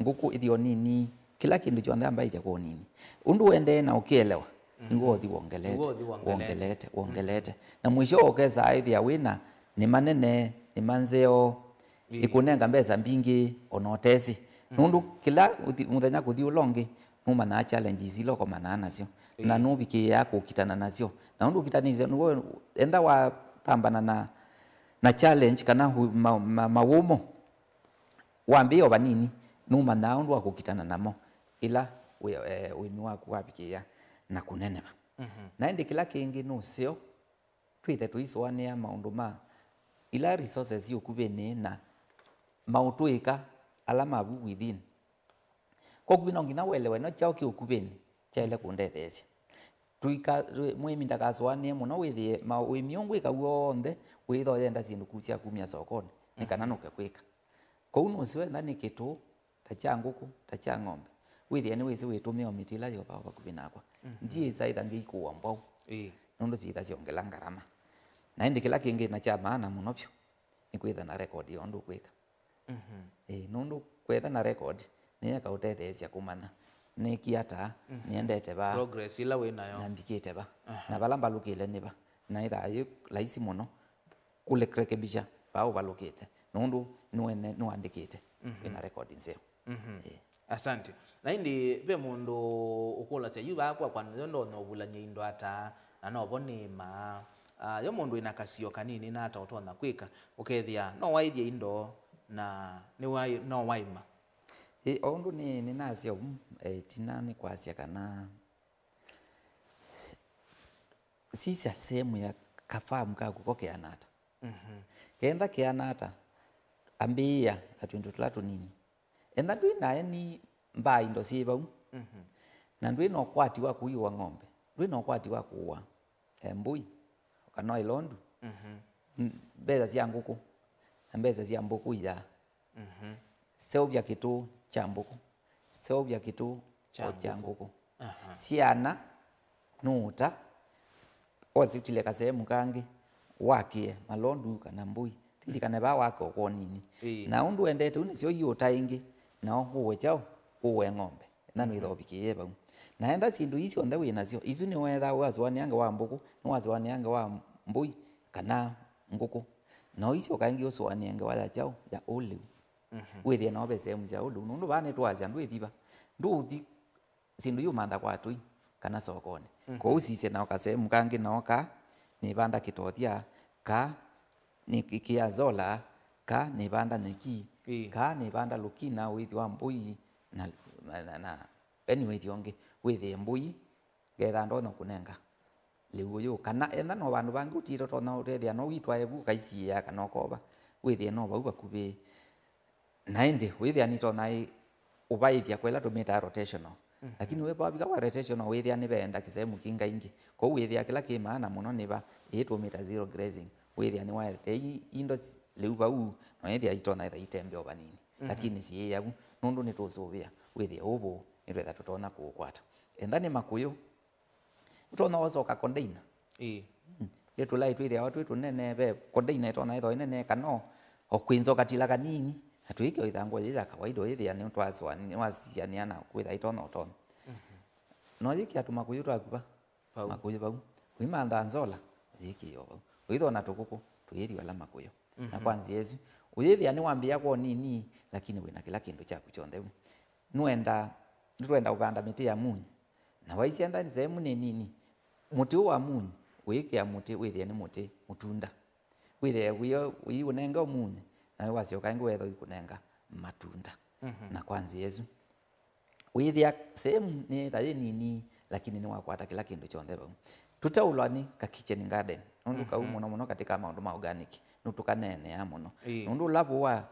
ngũkũ ĩthĩ o nini, kĩla kĩndũ kyonthe ambaĩthya kwa ũnini. Ũndũ ũendee na ũkĩelewa, nĩw'o ũthi wongelete, wongelete, wongelete. Na mũisyo ũkesaa ĩthĩa wĩna nĩma nene, nĩma nzeo, ĩkũnenga mbesa mbingĩ ona ũtesĩ. Nũndũ kĩla mũthenya kũthi ũla ũngĩ, nũmanyaa challenges ila ũkomanaa nasyo, na nũvikĩĩaa kũkitana nasyo. Na ũndũ ũkitanĩsye nĩw'o, enda wapambana na, na challenge kana mawũmo, wambĩĩa o vanini, nũmanyaa ũndũ wa kũkitana namo ĩla ũĩmĩ waku wavikĩĩa na kũneneva. Na ĩndĩ kĩla kĩngĩ nũseo twĩthe tũisũanĩa maũndũ ma ila resources syĩ ũkuvĩnĩ na maũtũĩka ala mavu within. Kwa ũkuvĩ no nginya ũelewe no kyaũ kĩ ũkuvĩnĩ kyaĩle kũndetheesya. Mũĩmi ndakasũanĩe mũno wĩthĩe maũĩmi ũngwĩka w'onthe wĩtha ũyenda syĩndũ sya kumya sokonĩ nĩ kana nũke kwĩka. Kwoou nũseo enda nĩ kĩtũũ, ta kya ngũkũ, ta kya ng'ombe, wĩthĩe nĩwĩsĩ wĩtũmĩa o mĩtĩ ĩla yovaa vakuvĩ nakwa. Ndyĩsa ĩtha ngĩikũwa mbwaũ nũndũ syĩtha syongela ngarama. Na ĩndĩ kĩla kĩngĩ na kya maana mũno vyũ nĩ kwĩtha na record ya ũndũ ũkwĩka. Ĩĩ, nũndũ kwĩtha na record nĩyo ĩkaũtetheesya kũmanya nĩkie ata, nĩendete va, progress ĩla wĩ nayo, na mbikĩte va, na vala mbalũkĩle nĩ va, na ĩthaa yĩ laisi mũno kũlekebisha vaa ũvalũkĩte, nũndũ nĩwene nĩwandĩkĩte wĩna record nzeo. Ĩĩ. Asante. Na ĩndĩ ve mũndũ ũkũlasya, yu vaa kwakwa nĩyo ndonya ũvulany'a indo ata, na novo nĩĩmaa? Ah, yo mũndũ wĩna kasio kanini nata ũtonya kwĩka ũkethĩa no waĩthya indo na nĩwai-, no waima? Ĩ, o ũndũ nĩ, nĩnasya ũu, eh, ĩtina nĩ kwasya kana sisya sehemu ya kafamu kaku ko keana ata. Kenda keana ata, ambĩĩa na twĩndũ tũla tũnini. Enda ndwĩ na eni mbaa indo syĩ vau, na ndwĩ na ũkwati wa kũiũa ng'ombe, ndwĩ na ũkwati wa kũũa, eh, mbũi, kana ĩlondu, mbesa sya ngũkũ, na mbesa sya mbũkũ iyaa. Seũvya kĩtũũ kya mbũkũ, seũvya kĩtũũ kya ngũkũ. Syana nũũta, osĩtile kasehemu kangĩ, wakĩe malondu kana mbũi. Lilikane vaa wake ũkwa ũnini. Na ũndũ wendete, u nĩsyo iũta ĩngĩ, nao ũwe kyaũ? Ũwe ng'ombe. Na nĩwĩtha ũvikĩĩe vau. Na enda syĩndũ ii syonthe wĩ nasyo, isu nĩwethaa wasũanĩa ngewa wa mbũkũ, nĩwasũanĩa ngewa wa mbũi, kana ngũkũ. Na ũisyoka ĩngĩ ũsũanĩe ngewa ya kyaũ? Ya ũlĩu. Wĩthĩe nao ve sehemu sya ũlĩu. Nũndũ vaa nĩtwasya ndwĩthi va. Ndũũthi syĩndũ iũmantha kwa atũi kana sokonĩ. Kwoou sisya nao kasehemu kangĩ nao ka nĩvanda kĩtothya, ka nĩ kĩazola, ka nĩvanda nyeki, ka nĩvanda lũkina wĩthi wa mbũi, na, na, na, na anyway, ũngĩ wĩthĩe mbũi, ngetha ndonya kũnenga lĩu ũyũ. Kana enda no vandũ vangĩ ũtiĩte ũtonya ũtethĩa no witwae vu ũkaisiĩĩa kana ũkova, wĩthĩe no vau vakuvĩ. Na ĩndĩ wĩthĩa nĩtonya ĩ ũvaĩthya kwa ĩla tũmĩtaa rotational. Lakini wĩ vavika kwa rotational wĩthĩa nĩveenda kĩsehemu kĩngaingĩ. Kwoou wĩthĩa kĩla kĩ maana mũno nĩ va, ĩĩ tũmĩta zero grazing. Wĩthĩa nĩwaete i-, indo s-, lĩu vau, na wĩthĩa itonya ĩtha itembea o vanini. Lakini syĩĩa vu, nũndũ nĩtũũsũvĩa, wĩthĩa ũvũ, nĩtwetha tũtonya kũũkwata. Enda nĩ makũyũ, ũtonya ũsoka container. Ĩĩ. Mm. Ĩ tũlaĩ twĩthĩawa twĩ tũnene, ve container ĩtonya ĩthwa ĩnene, kana o kwĩnza ũkatila kanini, na twĩkĩo ĩthangũ yĩ ya kawaida ũyĩthĩa nĩwasisianĩa na kwĩtha ĩtonya ũtonya. No yĩkĩa tũmakũyũ twaku va? Vau. Makũyũ vau. Ũimantha nzola, ũyĩkĩo vau. Ũithona tũkũkũ, tũyĩthi vala makũyũ. Na kwa nzĩa ĩsu, ũyĩthĩa nĩwambĩĩa kwa ũnini, lakini wĩna kĩla kĩndũ kyaku kyonthe vu. Nũenda, nĩtwenda ũvanda mĩtĩ ya munye. Na waisya enda sehemu nĩ nini, mũtĩ ũũ wa munye, ũyĩkĩa mũtĩ, wĩthĩe nĩ mũtĩ mũtunda. Wĩthĩe wĩo, ũiũnenga ũmunye, na wasyoka ĩngĩ wetha ũikũnenga matunda. Na kwa nzĩa ĩsu, wĩthĩa sehemu nĩyĩtha yĩ nini, lakini nĩwakwata kĩla kĩndũ kyonthe vau. Tũteũlwa nĩ ka kitchen garden, nũndũ kau mũno mũno katika maũndũ ma organic, nũtũkaneenea mũno. Ĩĩ. Nũndũ ũla vũa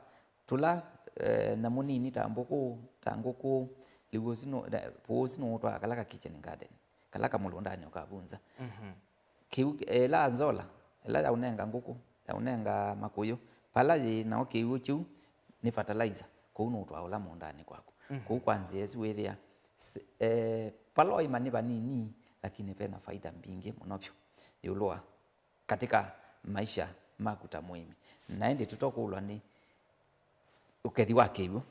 tũla, eh, nyamũ nini ta mbũkũ, ta ngũkũ, lĩu ũsu nũ-, na, vũũ ũsu nũũtwaa kala ka kitchen garden, kala kamũlũndanĩ ũkavunza. Kĩu, ĩla nzola, ĩla yaũnenga ngũkũ, yaũnenga makũyũ, vala yĩ nao kĩw'ũ kĩu nĩ fertilizer, kũu nũũtwaa ũla mũũndanĩ kwaku. Kũu kwa nzĩa ĩsu wĩthĩa, s-, eh, vala waima nĩ vanini, lakini vena faida mbingĩ mũno vyũ ĩũlũ wa katika maisha maku ta mũĩmi. Na ĩndĩ tũtokũlwa nĩ ũkethi wa kĩw'ũ.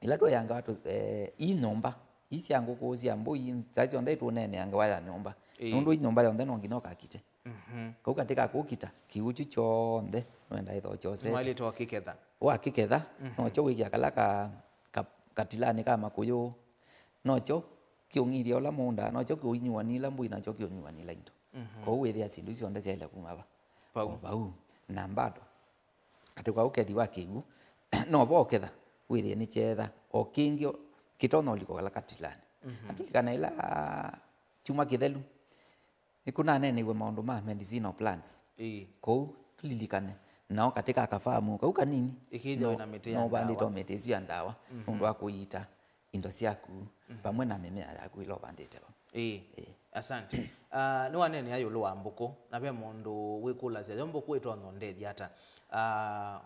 Ĩla tũyangawa tũ-, eh, ii nyũmba, Ii sya ngũkũ, sya mbũi, saa syonthe itũneenea ngewa ya nyũmba. Ĩĩ. Nũndũ ii nyũmba yonthe no nginya ũkakite. Mhm. Kau katĩ ka kũkita, kĩw'ũ kyu kyonthe nĩwendaa ĩthoo kyosete. Nĩwaĩlĩte ũkĩketha. Wakĩketha, mhm, nokyo wĩkĩa kala ka, ka, katilanĩ ka makũyũ, nokyo kĩũng'ithya ũla mũũnda, nokyo kĩũnyuanĩla mbũi, nakyo kĩũnyuanĩla into. Mhm. Kwoou wĩthĩa syĩndũ isu syonthe syaĩle kuma va? Vau. O vau. Na mbado, katĩ ka ũkethi wa kĩw'ũ, no vo ũketha, wĩthĩe nĩ kyetha. O kĩngĩ, kĩtonya ũliko kala katilanĩ. Mhm. Na tũlikana ĩla kyumwa kĩthelu, nĩkũnaneeneiwe maũndũ ma medicinal plants. Ĩĩ. Kwoou tũlilikane. Nao katĩ ka kafamu kau kanini, ĩkĩthĩwa no, na mĩtĩ ya no ũvandĩte ndawa. Mĩtĩ ĩsu ya ndawa, mhm, nũndũ wa kũiita indo syaku, mhm, vamwe na mĩmea yaku ĩla ũvandĩte vau. Ĩĩ. Ĩĩ. Asante. Ah, nĩwaneenea ĩũlũ wa mbũkũ, na ve mũndũ wĩkũlasya, yo mbũkũ ĩtonya ũndethya ata? Ah,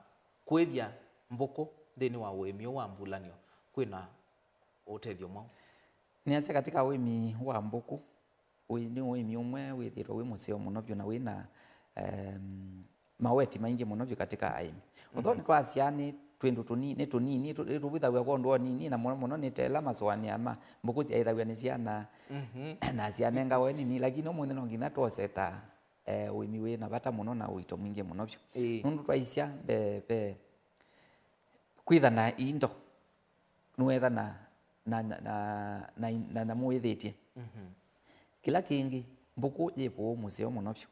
kwĩthya mbũkũ nthĩnĩ wa ũĩmi ũũ wa mbulanĩo kwĩna ũtethyo mwaũ? Nĩasya katĩ ka ũĩmi wa mbũkũ, ũĩ-, nĩ ũĩmi ũmwe wĩthĩĩtwe wĩ mũseo mũno vyũ na wĩ na, em, maweti maingĩ mũno vyũ katĩ ka aĩmi. Although, mhm, nĩtwasya nĩ twĩndũ tũni-, nĩ tũnini, tũ-, nĩtũvithaw'a kwondũ o nini, na mũno mũno nĩ ta ĩla masũanĩa ma mbũkũ syaĩthaw'a nĩ syana, mhm, na syanengawe nini, lakini ũmũnthĩ no nginya twose ta, eh, ũĩmi wĩ na vata mũno na ũito mwingĩ mũno vyũ. Ĩĩ. Nũndũ twaisya mbee, ve kwĩtha na indo, nĩwetha na, na, na, na, na, na nyamũ wĩthĩtye. Mhm. Kĩla kĩngĩ, mbũkũ yĩ vũũ mũseo mũno vyũ,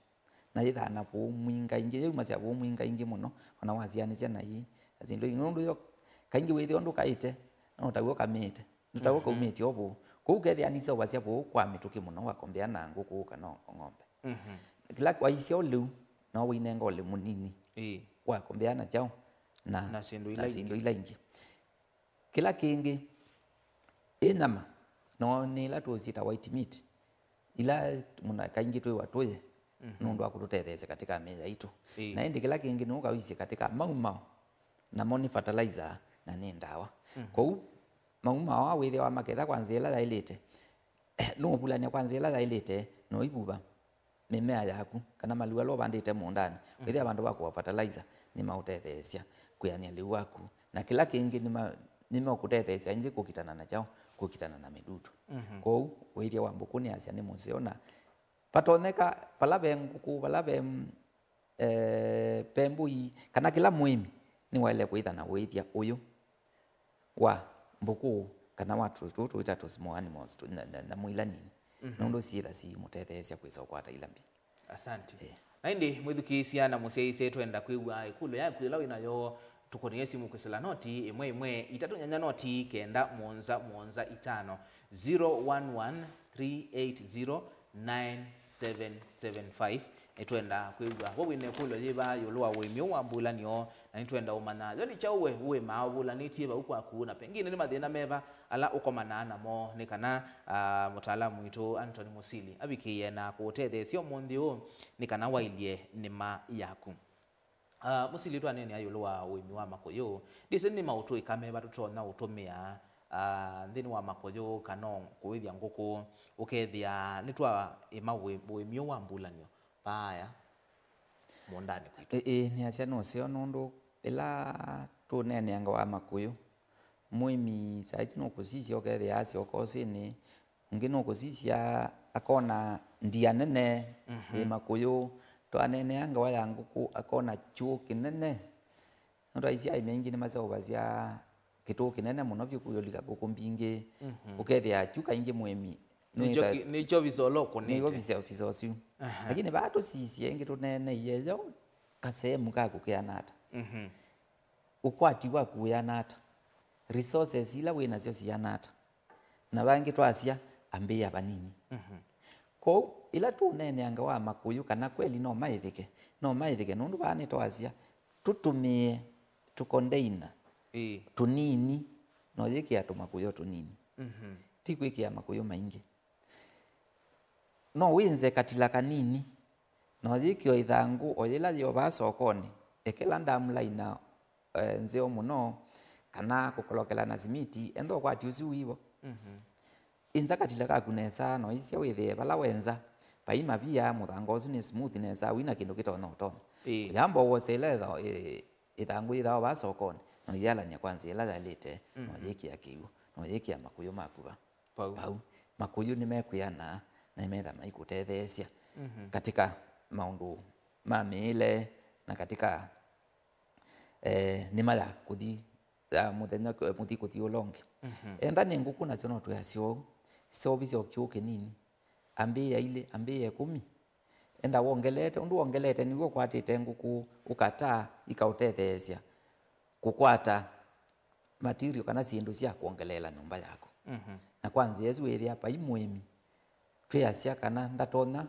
na yĩthaa na vũũ mwingaingĩ, yaumasya vũũ mwingaingĩ mũno, ona wasianĩsya na ii, na syĩndũ ingĩ. Nũndũ yo, kaingĩ wĩthĩwa ndũkaĩte, no taw'o kamĩte, ndũtaw'o, mhm, kaumĩtye o vũũ. Kwoou kethĩa nĩseũvasya vũũ kwa mĩtũkĩ mũno wakombea na ngũkũ kana o ng'ombe. Mhm. Kĩla waisya ũlĩu, no wĩinenga ũlĩu mũnini. Ĩĩ. Wakombea na kyaũ? Na, na syĩndũ na ila syĩndũ ingĩ. Ila ingĩ. Kĩla kĩngĩ, ĩ nyama, no nĩ ila tũsyĩta white meat, ila mũno kaingĩ twĩwa tũye, mhm, nũndũ wa kũtũtetheesya katĩ ka mĩĩ yaitũ. Ĩĩ. Na ĩndĩ kĩla kĩngĩ nĩ ũkawisye katĩ ka maumao, namo nĩ fertilizer na nĩ ndawa. Mhm. Kwoou maumao aa wĩthĩawa maketha kwa nzĩa ĩla yaĩlĩte, nũũvulany'a kwa nzĩa ĩla yaĩlĩte, no ivuva mĩmea yaku, kana malĩu ala ũvandĩte mũũndanĩ, mhm, wĩthĩa vandũ va kũa fertilizer, nĩmaũtetheesya kwĩanĩa lĩu waku. Na kĩla kĩngĩ nĩma-, nĩmeũkũtetheesya ĩngĩ kũkitana na kyaũ? Kũkitana na mĩdudu. Mhm. Kwoou ũĩthya wa mbũkũ nĩasya nĩ mũseo, na vatonyeka vala ve ngũkũ, vala ve, mm, eh, ve mbũi, kana kĩla mũĩmi nĩwaĩle kwĩtha na ũĩthya ũyũ wa mbũkũ kana wa tũ-, tũu tũĩta tũ small animals, tũ-, na, na, na mũila nini. Mhm. Nũndũ syĩtha simũtetheesya kwĩsa ũkwata ila mbi. Asante. Eh. Na ĩndĩ mwĩthukĩĩsya na mũsyaĩĩsya, twenda kwĩw'a ĩkũlyo yaku ĩla wĩ nayo, tũkũnĩe simũ kwĩsĩla noti ĩmwe ĩmwe itatũ nyanya noti kenda mũonza mũonza itano, zero one one three eight zero nine seven seven five. Nĩtwenda kwĩw'a vo wĩ na ĩkũlyo yĩva ĩũlũ wa ũĩmi ũũ wa mbulanĩo, na nĩtwenda ũmanya yo nĩ kyaũ we ũĩmaa ũvulanĩtye vau kwaku, na pengine nĩ mathĩna meva ala ũkomanaa namo, nĩ kana, ah, mũtaalamu witũ Anthony Mũsili avikĩĩe na kũũtetheesya ũmũnthĩ ũũ, nĩ kana wailye nĩma yaku. Ah, Mũsili, twaneenea ĩũlũ wa ũĩmi wa makũyũ, ndĩsĩ nĩ maũtũĩka meva tũtonya ũtũmĩa, ah, nthĩnĩ wa makũyũ kana o kũĩthya ngũkũ, ũkethĩa nĩtwaĩma ũĩ-, ũĩmi ũũ wa mbulanĩo vaaya mũũndanĩ kwitũ. Ĩ-, ĩĩ, nĩasya nĩ ũseo, nũndũ ĩla tũũneeneanga wa makũyũ, mũĩmi saa ĩsu nũkũsisya ũkethĩa asyoka ũsĩnĩ, ũngĩ nũkũsisya akona ndia nene, mhm, yĩ makũyũ. Twaneenea ngewa ya ngũkũ, akona kyũũ kĩnene. Nũndũ aisye aĩmi aingĩ nĩmaseũvasya kĩtũũ kĩnene mũno vyũ kũyũlika ngũkũ mbingĩ, mhm, ũkethĩa kyu kaingĩ mũĩmi nĩkyo nĩwĩta-, ki-, nĩkyo visa ũla ũkũnĩte. Nĩw'o visa, visa ũsu. Aha. Lakini vaa tũsisye ĩngĩ tũneeneie yo kaseemu kaku kĩana ata? Mhm. Ũkwati waku wĩana ata? Resources ila wĩ nasyo siana ata? Na vangĩ twasya, ambĩĩa vanini. Mhm. Kwoou, ĩla tũũneeneanga wa makũyũ kana kweli no maĩthĩke, no maĩthĩke, nũndũ vaa nĩtwasya, tũtũmĩe tũkondeina, ĩĩ, tũnini, na ũyĩkĩa tũmakũyũ tũnini. Mhm. Ti kwĩkĩa makũyũ maingĩ. No wĩnze katila kanini, na ũyĩkĩa o ĩthangũ o yĩla yĩovaa sokonĩ, ekela ndamulaina, eh, nzeo mũno, kana kũkolokela na simiti, entha ũkwati ũsu wĩvo. Mhm. Ĩnza katila kaku nesa, na ũisye wĩthĩe vala wenza vai mavia, mũthanga ũsu nĩ smooth nesa, wĩna kĩndũ kĩtonya ũtonya. Ĩĩ. Ũyamba ũwose ĩla ĩtha-, ĩ-, ĩthangũ yĩthaa o vaa sokonĩ, na ũyĩalany'a kwa nzĩa ĩla yaĩlĩte, na, mhm, ũyĩkĩa kĩw'ũ, na ũyĩkĩa makũyũ maku va. Vau. Vau. Makũyũ nĩmekwĩana na nĩmetha maikũtetheesya Mhm. katika maũndũ ma mĩĩle na katika, eh, nĩma ya kũthi, ya mũthenya kũ-, mũthi kũthi ũla ũngĩ. Mhm. Enda nĩ ngũkũ nasyo no twĩasya ũu, seũvisye o kĩw'ũ kĩnini, ambĩĩa ilĩ, ambĩĩa ĩkũmi. Enda wongelete, ũndũ wongelete nĩw'o ũkwatĩte ngũkũ ũkataa ikaũtetheesya kũkwata material kana syĩndũ sya kwongeleela nyũmba yaku. Mhm. Na kwa nzĩa ĩsu wĩthĩa vai mũĩmi twĩasya kana ndatonya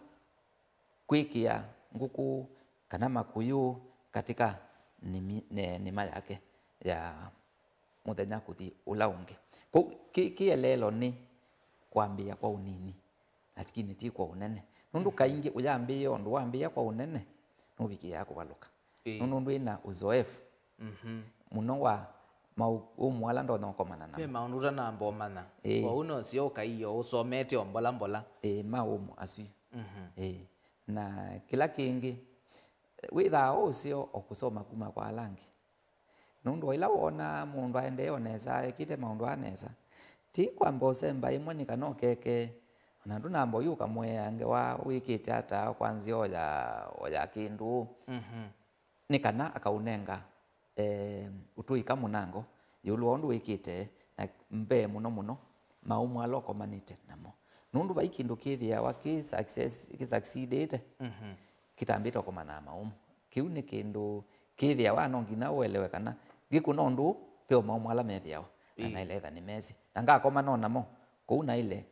kwĩkĩa ngũkũ kana makũyũ katika nĩmi-, ne-, nĩma yake ya mũthenya kũthi ũla ũngĩ. Kwoou kĩ-, kĩeleelo nĩ kwambĩĩa kwa ũnini, lakini ti kwa ũnene. Nũndũ Mhm. kaingĩ ũyambĩĩa ũndũ wambĩĩa kwa ũnene, nũvikĩaa kũvalũka. Ĩĩ. Nũndũ ndwĩ na uzoefu Mhm. mũno wa maũmũ ala ndonya ũkomana namo. Ve maũndũ ũtanamba ũmanya. Ĩĩ. Kwoou no sio ũkaiyo ũsomete o mbola mbola. Ĩĩ, maũmũ asu. Mhm. Ĩĩ. Na kĩla kĩngĩ, wĩthaa ũseo o kũsoma kuma kwa ala angĩ. Nũndũ o ĩla woona mũndũ aendee o nesa, ekĩte maũndũ aa nesa, ti kwamba ũsemba ĩmwe nĩ kana ũkeke, ona ndũnamba ũyũka mũea ngewa wĩkĩte ata kwa nzĩa o ya, o ya kĩndũ, Mhm. nĩ kana akaũnenga, eh, ũtũika mũnango ĩũlũ wa ũndũ wĩkĩte, na mbee mũno mũno maũmũ ala ũkomanĩte namo. Nũndũ vai kĩndũ kĩthĩawa kĩ success, kĩ succeedĩte, Mhm. kĩtambĩte ũkomana na maũmũ. Kĩu nĩ kĩndũ kĩthĩawa no nginya ũelewe kana ngĩkũna ũndũ ve o maũmũ ala methĩawa, na Ĩĩ. naĩle etha nĩmesĩ. Na ngakoma no namo, kũu naĩle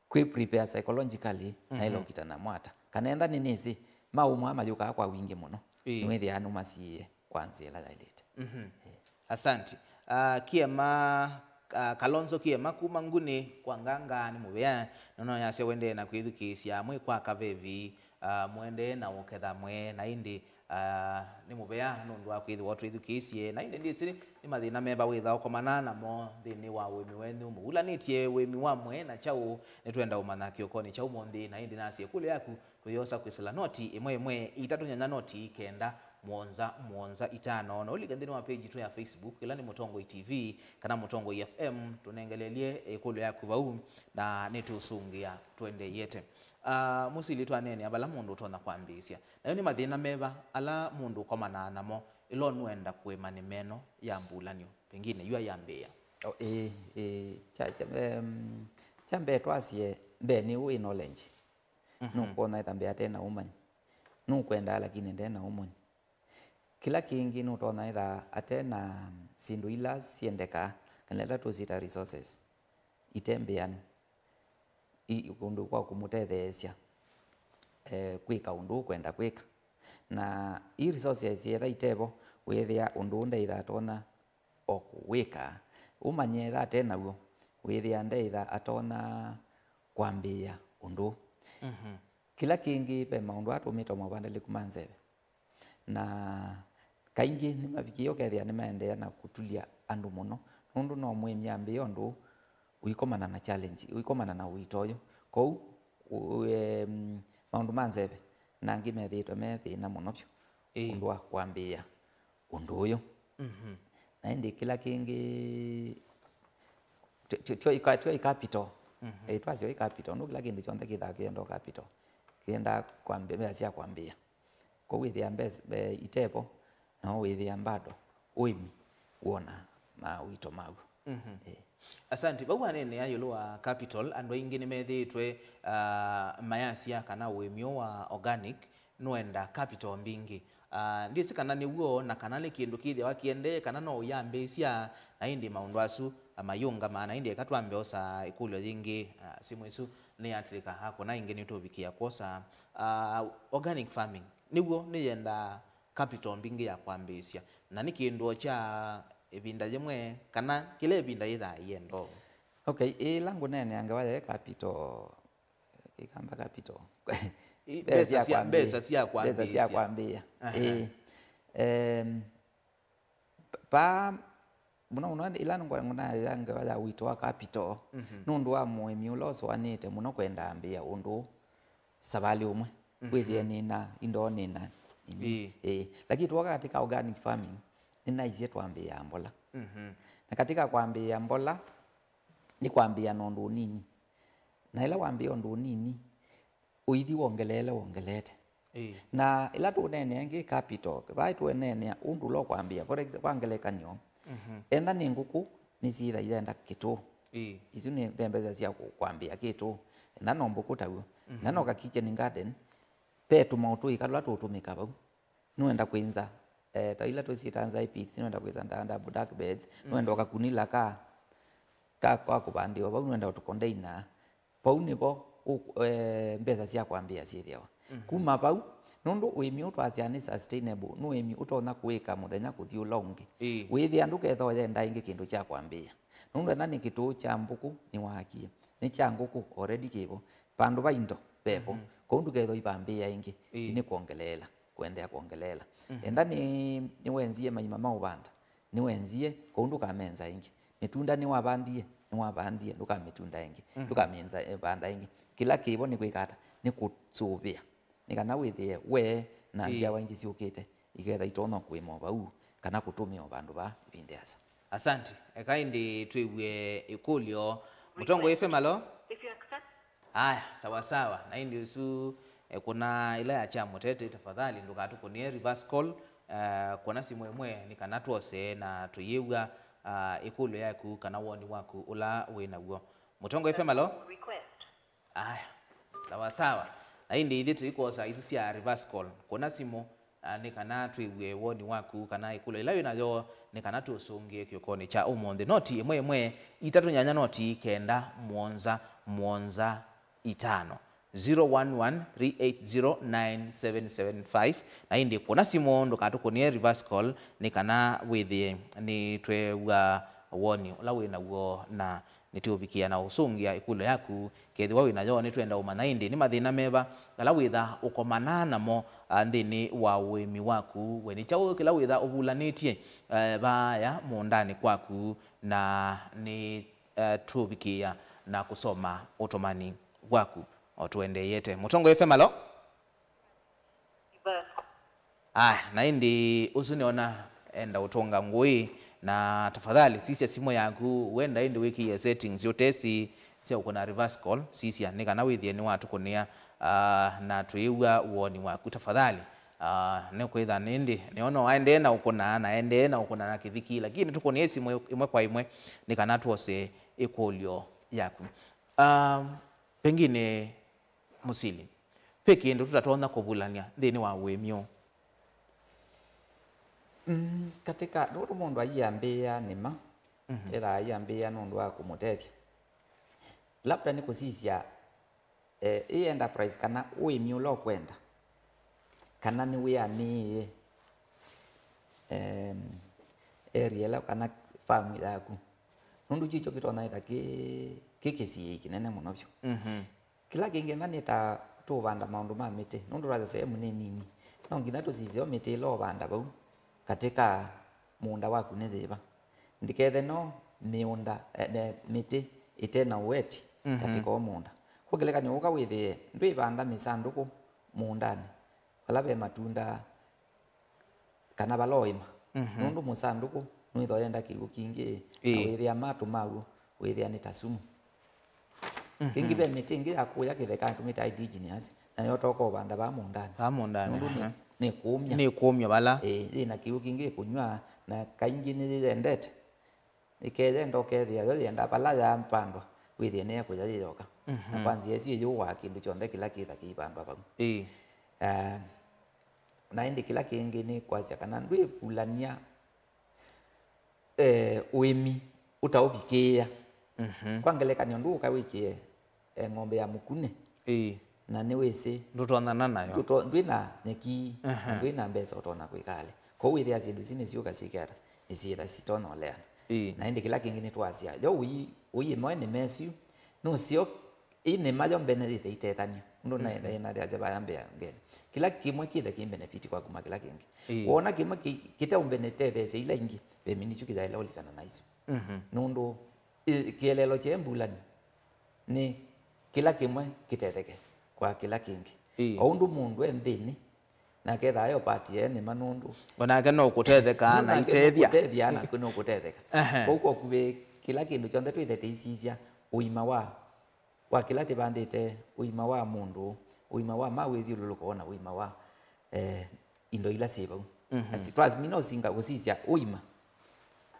kwĩ prepare psychologically, naĩle Mhm. ũkita namo ata. Kana enda nĩnĩsĩ, maũmũ aa mayũkaa kwa wingĩ mũno, Ĩĩ. nĩwĩthĩaa nũmasiĩĩe kwa nzĩa ĩla yaĩlĩte. Mhm. Ĩĩ. Asante. Ah, Kiema, ah, Kalonzo Kiema kuma Nguni kwa Nganga nĩ mũvea. Nono yasya wendee na kwĩthukĩĩsya mwĩ kwa kavevi, ah, mũendee na ũketha mwee na ĩndĩ, ah, nĩ mũvea nũndũ wa kwĩthĩwa twĩthukĩĩsye. Na ĩndĩ ndĩsĩ nĩ mathĩna meva wĩtha ũkomana namo nthĩnĩ wa ũĩmi wenyu. Mũvulanĩtye ũĩmi wa mwee na kyaũ? Nĩtwenda ũmanya kĩokonĩ kya ũmũnthĩ. Na ĩndĩ nasye ĩkũlyo yaku tũyosa kwĩsĩla noti ĩmwe ĩmwe itatũ nyanya noti kenda mũonza mũonza itano. Na ũlike nthĩnĩ wa page yitũ ya Facebook, ĩla nĩ Mũtongoi T V kana Mũtongoi F M, tũnengelelye ĩkũlyo yaku vau, na nĩtũsũngĩa tũendee ĩete. Ah, mũsili twaneenea vala mũndũ ũtonya kwambĩĩsya. Nayo nĩ mathĩna meva ala mũndũ ũkomanaa namo ĩla ũnũenda kũĩma nĩmeno ya mbulanyo, pengine yua yambĩĩa? O, ĩĩ, ĩĩ. Kya, kya, em, kya mbee twasye mbee nĩ wĩ knowledge. Mhm. Nũkwona ĩtambĩa ate na ũmanyi. Nũkwendaa lakini nde na ũmanyi. Kĩla kĩngĩ nũtonya ĩtha ate na syĩndũ ila syendekaa, kana ila tũsyĩta resources, ite mbĩanu, i-, kũndũ kwa kũmũtetheesya, eh, kwĩka ũndũ ũkwenda kwĩka. Na i resources yetha itevo, wĩthĩa ũndũ ũũ ndeĩtha atonya o kũwĩka. Ũmanye etha ate naw'o, wĩthĩa ndeĩtha atonya kwambĩĩa ũndũ ũũ. Mhm. Kĩla kĩngĩ, ve maũndũ aa tũmĩtwa maũvandĩlĩku ma nzeve. Na kaingĩ nĩmavikĩe ũkethĩa nĩmaendeea na kũtulya andũ mũno, nũndũ no mũĩmi ambĩĩa ũndũ ũikomana na challenge, ũikomana na ũito ũyũ. Kwoou, ũ-, em, maũndũ ma nzeve, na angĩ methĩĩtwe me thĩna mũno vyũ Ĩĩ. ũndũ wa kwambĩĩa ũndũ ũyũ. Mhm. Na ĩndĩ kĩla kĩngĩ, tyo, tyo, tyo ika-, tyo i capital. Mhm. Eh, twasya i capital, nũndũ kĩla kĩndũ kyonthe kĩthaa kĩenda o capital. Kĩenda kwambĩa, mbesa sya kwambĩĩa. Kwoou wĩthĩa mbesa, eh, itevo, na wĩthĩa bado ũĩmi wona mawĩto maw'o. Mhm. Eh. Asante. Vau waneenea ĩũlũ wa capital, andũ aingĩ nĩmethĩĩtwe, ah, mayasya kana ũĩmi ũũ wa organic nũenda capital mbingĩ. Ah, ndyĩsĩ kana nĩ w'o na kana nĩ kĩndũ kĩthĩawa kĩendee kana no ũyambĩĩsya, na ĩndĩ maũndũ asu, ah, mayĩũngamaa. Na ĩndĩ eka twambe osa ĩkũlyo yĩngĩ, ah, simũ ĩsu nĩyatilĩka, akũna ĩngĩ nĩtũvikĩa kwosa. Ah, organic farming nĩ w'o nĩyendaa capital mbingĩ ya kwambĩĩsya, na nĩ kĩndũ o kya ĩvinda yĩmwe kana kĩla ĩvinda yĩthaa ĩyenda ũu? Okay, ĩla ngũneenea ngewa ya capital, ĩkamba capital. I-, mbesa mbesa sya, kwambĩĩa. Mbesa sya mbesa sya kwambĩĩa. Kwambĩĩa. Aha. Ĩĩ. Em, pa, mũno mũno ĩla ngwa-, ngũneenea ngewa ya ũito wa capital, Mhm. nũndũ wa mũĩmi ũla ũsũanĩte mũno kwenda ambĩĩa ũndũ savalĩ ũmwe, Mhm. wĩthĩe nĩna indo nĩna nini. Ĩĩ. Ĩĩ. Lakini tuoka katika organic farming, nĩnaisye twambĩĩa mbola. Mhm. Na katika kwambĩĩa mbola, nĩ kwambĩĩa na ũndũ ũnini. Na ĩla wambĩĩa ũndũ ũnini, ũithi wongeleele wongeleete. Ĩĩ. Na ĩla tũũneenea ĩngĩ capital, vai tũeneenea ũndũ ũla ũkwambĩĩa. For example, kwa ngelekany'o, mhm, enda nĩ ngũkũ, nĩsyĩtha iyenda kĩtũũ. Ĩĩ. Isu nĩ ve mbesa sya kũ-, kwambĩĩa kĩtũũ. Enda no mbũkũ taw'o. Mhm. Enda no ka kitchen garden, ve tũmaũtũĩka tũla tũũtũmĩka vau. Nĩwenda kwĩnza, eh, ta ila tũsyĩtaa nzai pits, nĩwenda kwĩnza nda-, double duck beds, mm, nĩwenda ũkakunila ka, ka kwa kũvandĩwa vau, nĩwenda ũtũkondeina. Vau nĩvo ũ-, eh, mbesa sya kwambĩĩa syĩthĩawa. Mhm. Kuma vau, nũndũ ũĩmi ũũ twasya nĩ sustainable, nĩ ũĩmi ũtonya kũĩka mũthenya kũthi ũla ũngĩ. Ĩĩ. Wĩthĩa ndũkethwa ũyenda ĩngĩ kĩndũ kya kwambĩĩa. Nũndũ enda nĩ kĩtũũ kya mbũkũ nĩwaakie, nĩ kya ngũkũ already kĩvo, vandũ va indo vevo, mhm, kũu ndũkethwa ivambĩĩa ĩngĩ, ĩĩ, nĩ kwongeleela, kũendeea kwongeleela. Mhm. Enda nĩ, nĩwenzie maima ma ũvanda, nĩwenzie, kũu ndũkamenza ĩngĩ. Mĩtunda nĩwavandie, nĩwavandie, ndũkamĩtunda ĩngĩ, mhm, ndũkamĩenza, eh, vanda ĩngĩ. Kĩla kĩvo nĩ kwĩka ata? Nĩ kũsũvĩa, nĩ kana wĩthĩe we na, ĩĩ, nzyawa ingĩ syũkĩte iketha itonya kũĩma o vau kana kũtũmĩa o vandũ vaa ĩvinda ĩasa. Asante. Eka ĩndĩ twĩw'e ĩkũlyo. Mũtongoi F M, alo? Aya, sawa sawa. Na ĩndĩ ũsu, eh, kũna ĩla ya kya mũtete, tafadhali ndũkatũkũnĩe reverse call, eh, kũna simũ ĩmwe nĩ kana twose na tũyĩw'a, ah, ĩkũlyo yaku kana woni waku ũla wĩ naw'o. Mũtongoi F M, alo? Aya, sawa sawa. Na ĩndĩ ithyĩ tũikwosa isu sya reverse call. Kũna simũ, ah, nĩ kana twĩw'e woni waku kana ĩkũlyo ĩla wĩ nayo, nĩ kana tũsũngĩe kĩokonĩ kya ũmũnthĩ. Noti ĩmwe ĩmwe, itatũ nyanya noti kenda mũonza mũonza itano. Zero one one three eight zero nine seven seven five. Na ĩndĩ kũna simũ, ndũkatũkũnĩe reverse call, nĩ kana wĩthĩe nĩtwew'a woni ũla wĩ naw'o na nĩtũũvikĩa na ũsũngĩa ĩkũlyo yaku. Kethĩwa wĩ nayo, nĩtwenda ũmanya ĩndĩ nĩ mathĩna meva ala wĩtha ũkomana namo, a, nthĩnĩ wa ũĩmi waku. We nĩ kyaũ kĩla wĩtha ũvulanĩtye, eh, vaaya mũũndanĩ kwaku, na nĩ, eh, tũũvikĩĩa na kũsoma ũtũmani waku o tũendeeyete. Mũtongoi F M, alo? Aya, na ĩndĩ ũsu nĩona enda ũtũnga ngũĩ, na tafadhali sisya simũ yaku, wenda ĩndĩ wĩkĩie settings ũtesi sya ũkũna reverse call, sisya nĩ kana wĩthĩe nĩwatũkũnĩa, ah, na twĩw'a woni waku tafadhali. Ah, nĩkwĩtha nĩndĩ nĩona waendee na ũkũna, na endee na ũkũna na kĩthiki, lakini tũkũnĩe simũ ĩmwe kwa ĩmwe nĩ kana twose ĩkũlyo yaku. Ah, pengine Mũsili, ve kĩndũ tũtatonya kũvulany'a nthĩnĩ wa ũĩmi ũũ? Mm, katika, nũndũ mũndũ aiambĩĩa nĩma, mhm, ethaa aiambĩĩa nũndũ wa kũmũtethya. Labda nĩ kũsisya, eh, ĩ enterprise kana ũĩmi ũla ũkwenda, kana nĩ wĩanĩĩe, em, area ĩla kana farm yaku. Nũndũ kyu kyo kĩtonya ĩtha kĩ, kĩ kĩsiĩi kĩnene mũno vyũ. Mhm. Kĩla kĩngĩ, enda nĩ ta tũũvanda maũndũ ma mĩtĩ, nũndũ twasya sehemu nĩ nini, no nginya tũsisye o mĩtĩ ĩla ũvanda vau katĩ ka mũũnda waku nĩ yĩva. Ndĩkethe no mĩũnda, eh, ne-, mĩtĩ ĩte na ũweti, mhm, katĩ ka o mũũnda. Kwa ngelekany'o, ũka wĩthĩe ndwĩvanda mĩsandũkũ mũũndanĩ vala ve matunda kana vala ũĩma. Mhm. Nũndũ mũsandũkũ nũĩthwa yenda kĩw'ũ kingĩ, na, ĩĩ, wĩthĩa matũ maw'o wĩthĩa nĩ ta sumu. Mhm. Kĩngĩ, ve mĩtĩ ĩngĩ ya kũya kĩtheka tũmĩtaa indigenous, nayo toka ũvanda vaa mũũndanĩ. Vaa mũũndanĩ, nũndũ nĩ, aha, nĩ kũmya. Nĩ kũmya vala. Ĩĩ, yĩ na kĩw'ũ kĩngĩ ĩkũnyw'a, na kaingĩ nĩyĩyendete. Ĩkeyenda ũkethĩa yo yenda vala yaapandwa, wĩthĩe nĩyekũya yĩ yoka. Na, mhm, kwa nzĩa ĩsu ĩyũaa kĩndũ kyonthe kĩla kĩtha kĩivandwa vau. Ĩĩ. Eh, na ĩndĩ kĩla kĩngĩ nĩ kwasya kana ndwĩvulany'a, eh, ũĩmi ũtaũvikĩĩa. Mhm. Kwa ngelekany'o, ndũũka wĩkĩe, eh, ng'ombe ya mũkune. Ĩĩ. Na nĩwĩsĩ ndũtonyana nayo. Ndũto-, ndwĩ na nyeki, na, aha, ndwĩ na mbesa ũtonya kwĩka ale. Kwoou wĩthĩa syĩndũ isu nĩsyũka syĩke ata? Nĩsyĩtha sitonya ũleana. Ĩĩ. Na ĩndĩ kĩla kĩngĩ nĩtwasya, yo ũi-, ũiĩma ĩnĩma ĩsu, nũseo ĩnĩma yo mbene yĩthe itethany'a. Ũndũ, mhm, naĩ-, naĩ-, naasya vaya mbea ngeni. Kĩla kĩmwe kĩthe kĩ benefit kwa kuma kĩla kĩngĩ. Ĩĩ. Woona kĩmwe kĩ-, kĩteũmbenetetheesya ila ingĩ, ve mini kyu kĩyaĩla ũlikana na isu. Mhm. Nũndũ, ĩ-, kĩeleelo kye mbulani nĩ kĩla kĩmwe kĩtetheke kwa kĩla kĩngĩ. Ĩĩ. O ũndũ mũndũ e nthĩnĩ, nake ethĩawa e part ya ĩnĩma nũndũ onake no kũtetheka na nake itethya. Nũkũtethya, naku nũkũtetheka. Ehe. Kwoou kwa ũkuvĩ kĩla kĩndũ kyonthe twĩthe tũisisya ũima wa, wa kĩla tĩvandĩte, ũima wa mũndũ, ũima wa mawĩthyũlũlũko, na ũima wa, eh, indo ila syĩ vau. Mhm. Asi twamina ũsinga kũsisya ũima,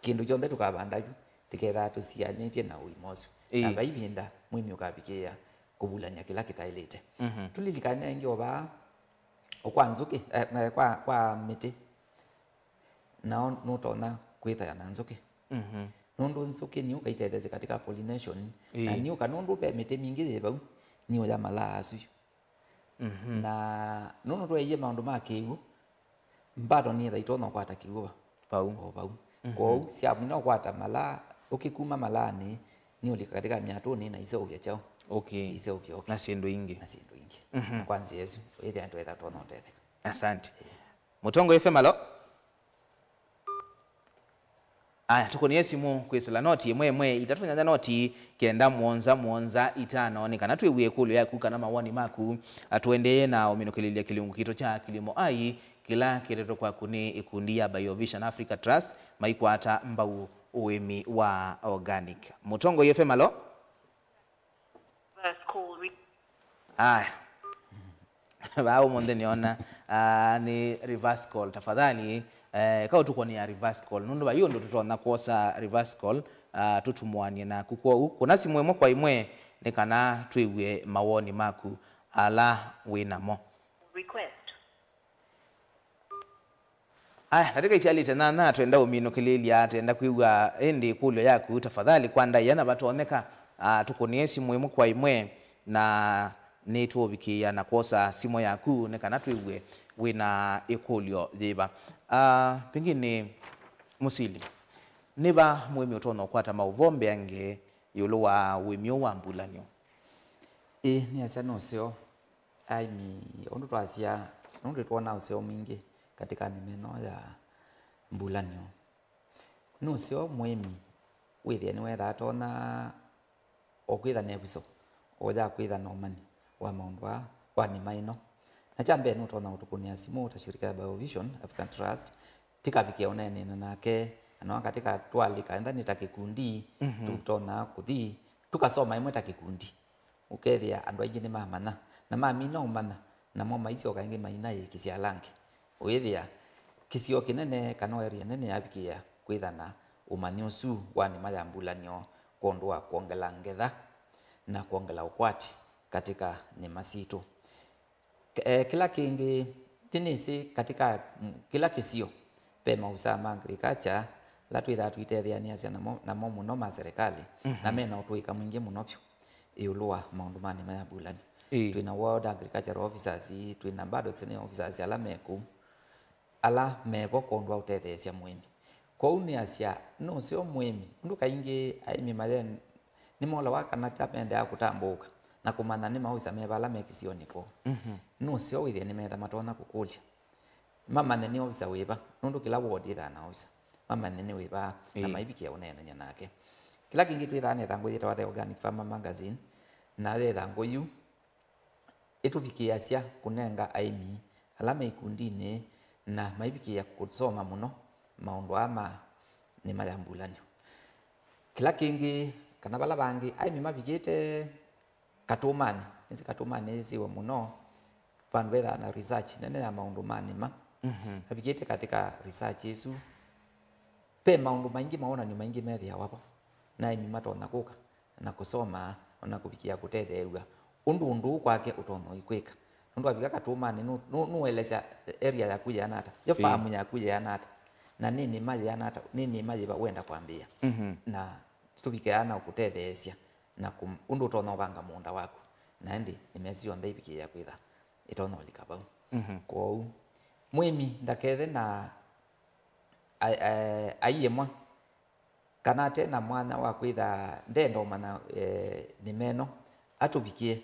kĩndũ kyonthe tũkavanda yu tĩkethaa tũsianĩtye na ũima ũsu. Ĩĩ. Na vai ĩvinda mũĩmi ũkavikĩĩa kũvulany'a kĩla kĩtaĩlĩte. Mhm. Tũlilikane ĩngĩ o vaa, o kwa nzũkĩ, eh, eh, kwa, kwa mĩtĩ, nao nũtonya kwĩthĩa na nzũkĩ. Mhm. Nũndũ nzũkĩ nĩyo kaitetheesya katika pollination, na Ĩĩ. nĩũka nũndũ ve mĩtĩ mingĩ yĩ vau, nĩyo ya malaa asu. Mhm. Na nũndũ tweeie maũndũ ma kĩw'ũ, mbato nĩyĩtha itonya ũkwata kĩw'ũ va? Vau. O vau. Mhm. Kwoou syamina ũkwata malaa, ũkĩ kuma malaanĩ, nĩũlika katika myatũnĩ na iseũvya kyaũ? Okay. Iseũvya ũkĩ. Na syĩndũ ingĩ. Na syĩndũ ingĩ. Mhm. Na kwa nzĩa ĩsu, wĩthĩa nĩtwetha tonya ũtetheka. Asante. Mũtongoi F M, alo? Aya, tũkũnĩe simũ kwĩsĩla noti ĩmwe ĩmwe, itatũ nyanya noti kenda mũonza mũonza itano, nĩ kana twĩw'e ĩkũlyo yaku kana mawoni maku. A, tũendee na ũminũkĩlĩlya kĩlungu kitũ kya Kilimo Ai, kĩla kĩetetwe kwaku nĩ ĩkundi ya Biovision Africa Trust, maikwata mbau ũĩmi wa organic. Mũtongoi F M, alo? First call re- Aya. Vaa ũmũnthĩ nĩona, ah, nĩ reverse call. Tafadhali, eh, eka ũtũkũnĩa reverse call. Nũndũ vai ũndũ tũtonya kwosa reverse call, ah, tũtumũanie naku. Kwoou, kũna simũ ĩmwe kwa ĩmwe nĩ kana twĩw'e mawoni maku ala wĩ namo. Request. Aya, katika itialite nyanya, twenda ũminũkĩlĩlya, twenda kwĩw'a ĩndĩ ĩkũlyo yaku, tafadhali kwa ndaĩa na vatonyeka, ah, tũkũnĩe simũ ĩmwe kwa ĩmwe, na nĩtũũvikĩĩa na kwosa simũ yaku nĩ kana twĩw'e wĩna ĩkũlyo yĩva. Ah, pengine, Mũsili, nĩ va mũĩmi ũtonya ũkwata maũvoo mbeange ĩũlũ wa ũĩmi ũũ wa mbulanĩo? Ĩĩ, nĩ asya nũseo. Aĩmi, ũndũ twasya, nũndũ twonaa ũseo mwingĩ katika nĩma ĩno ya mbulanĩo. Nũseo mũĩmi wĩthĩe nĩwethaa atonya o kwĩtha na ĩvuso, o ya kwĩtha na ũmanyi wa maũndũ aa wa nĩma ĩno. Na kya mbee, nũtonya ũtũkũnĩa simũ ta shirika ya Biovision African Trust, tĩkavikĩa ũneenena nake, kana wakatika twalika, enda nĩ ta kĩkundi, mhm, tũtonya kũthi, tũkasoma ĩmwe ta kĩkundi. Ũkethĩa andũ aingĩ nĩmamanya, na mamina ũmanya, namo maisyoka ĩngĩ mainaĩĩkĩsya ala angĩ. Ũyĩthĩa kĩsio kĩnene kana o area nene yavikĩĩa kwĩtha na ũmanyi ũsu wa nĩma ya mbulanĩo kwondũ wa kwongela ngetha na kwongela ũkwati katika nĩma sitũ. K-, eh, kĩla kĩngĩ, nĩnĩsĩ katika, mm, kĩla kĩsio, ve maovisaa ma agriculture, ala twĩthaa tũitetheanĩasya namo, namo mũno ma serikali, mhm, na mena ũtũĩka mwingĩ mũno vyũ ĩũlũ wa maũndũ ma nĩma ya mbulanĩo. Ĩĩ. Twĩna ward agricultural officers, twĩna bado extension officers ala me kũu, ala me vo kwondũ wa ũtetheesya mũĩmi. Kwoou nĩasya, nũseo mũĩmi, ũndũ kaingĩ aĩmi maye nĩmolawa kana ta mendeaa kũtambũũka na kũmanya nĩ maovisaa me vala me kĩsionĩ kwoo. Mhm. Nũseo wĩthĩe nĩmetha matonya kũkũlya. Mamanye nĩ ovisa wĩva, nũndũ kĩla ward yĩthaa na ovisa. Mamanye nĩ wĩva, na, ĩĩ, maivikĩa ũneenany'a nake. Kĩla kĩngĩ twĩthaa na ĩthangũ yĩtawa The Organic Farmer Magazine, na ĩthangũ yu ĩtũvikĩĩasya kũnenga aĩmi ala me ikundinĩ na maivikĩĩa kũsoma mũno maũndũ aa ma nĩma ya mbulanĩo. Kĩla kĩngĩ, kana vala vangĩ, aĩmi mavikĩte Katũmanĩ, nĩsĩ Katũmanĩ yĩsĩwe mũno, vandũ vethaa na research nene ya maũndũ ma nĩma. Mhm. Avikĩte katika research ĩsu, ve maũndũ maingĩ, mawonany'o maingĩ methĩawa vo, na aĩmi matonya kũka na kũsoma, o na kũvikĩa kũtetheew'a ũndũ ũndũ ũũ kwake ũtonya ũikwĩka. Nũndũ wavika Katũmanĩ, nũ-, nũ-, nũelesya area yaku yĩana ata, yo, ĩĩ, farm yaku yĩana ata, na nĩ nĩma yĩana ata, nĩ nĩma yĩva wenda kwambĩĩa. Mhm. Na tũvikĩaa na kũtetheesya na kũ-, ũndũ ũtonya ũvanga mũũnda waku, na ĩndĩ nĩma ĩsu yonthe ĩvikĩĩa kwĩtha ĩtonya ũlika vau. Mhm. Kwoou, mũĩmi ndakethe na a-, a-, aiemwa, kana ate na mwanya wa kwĩtha ndenda ũmanya, eh, nĩma ĩno, atũvikĩe,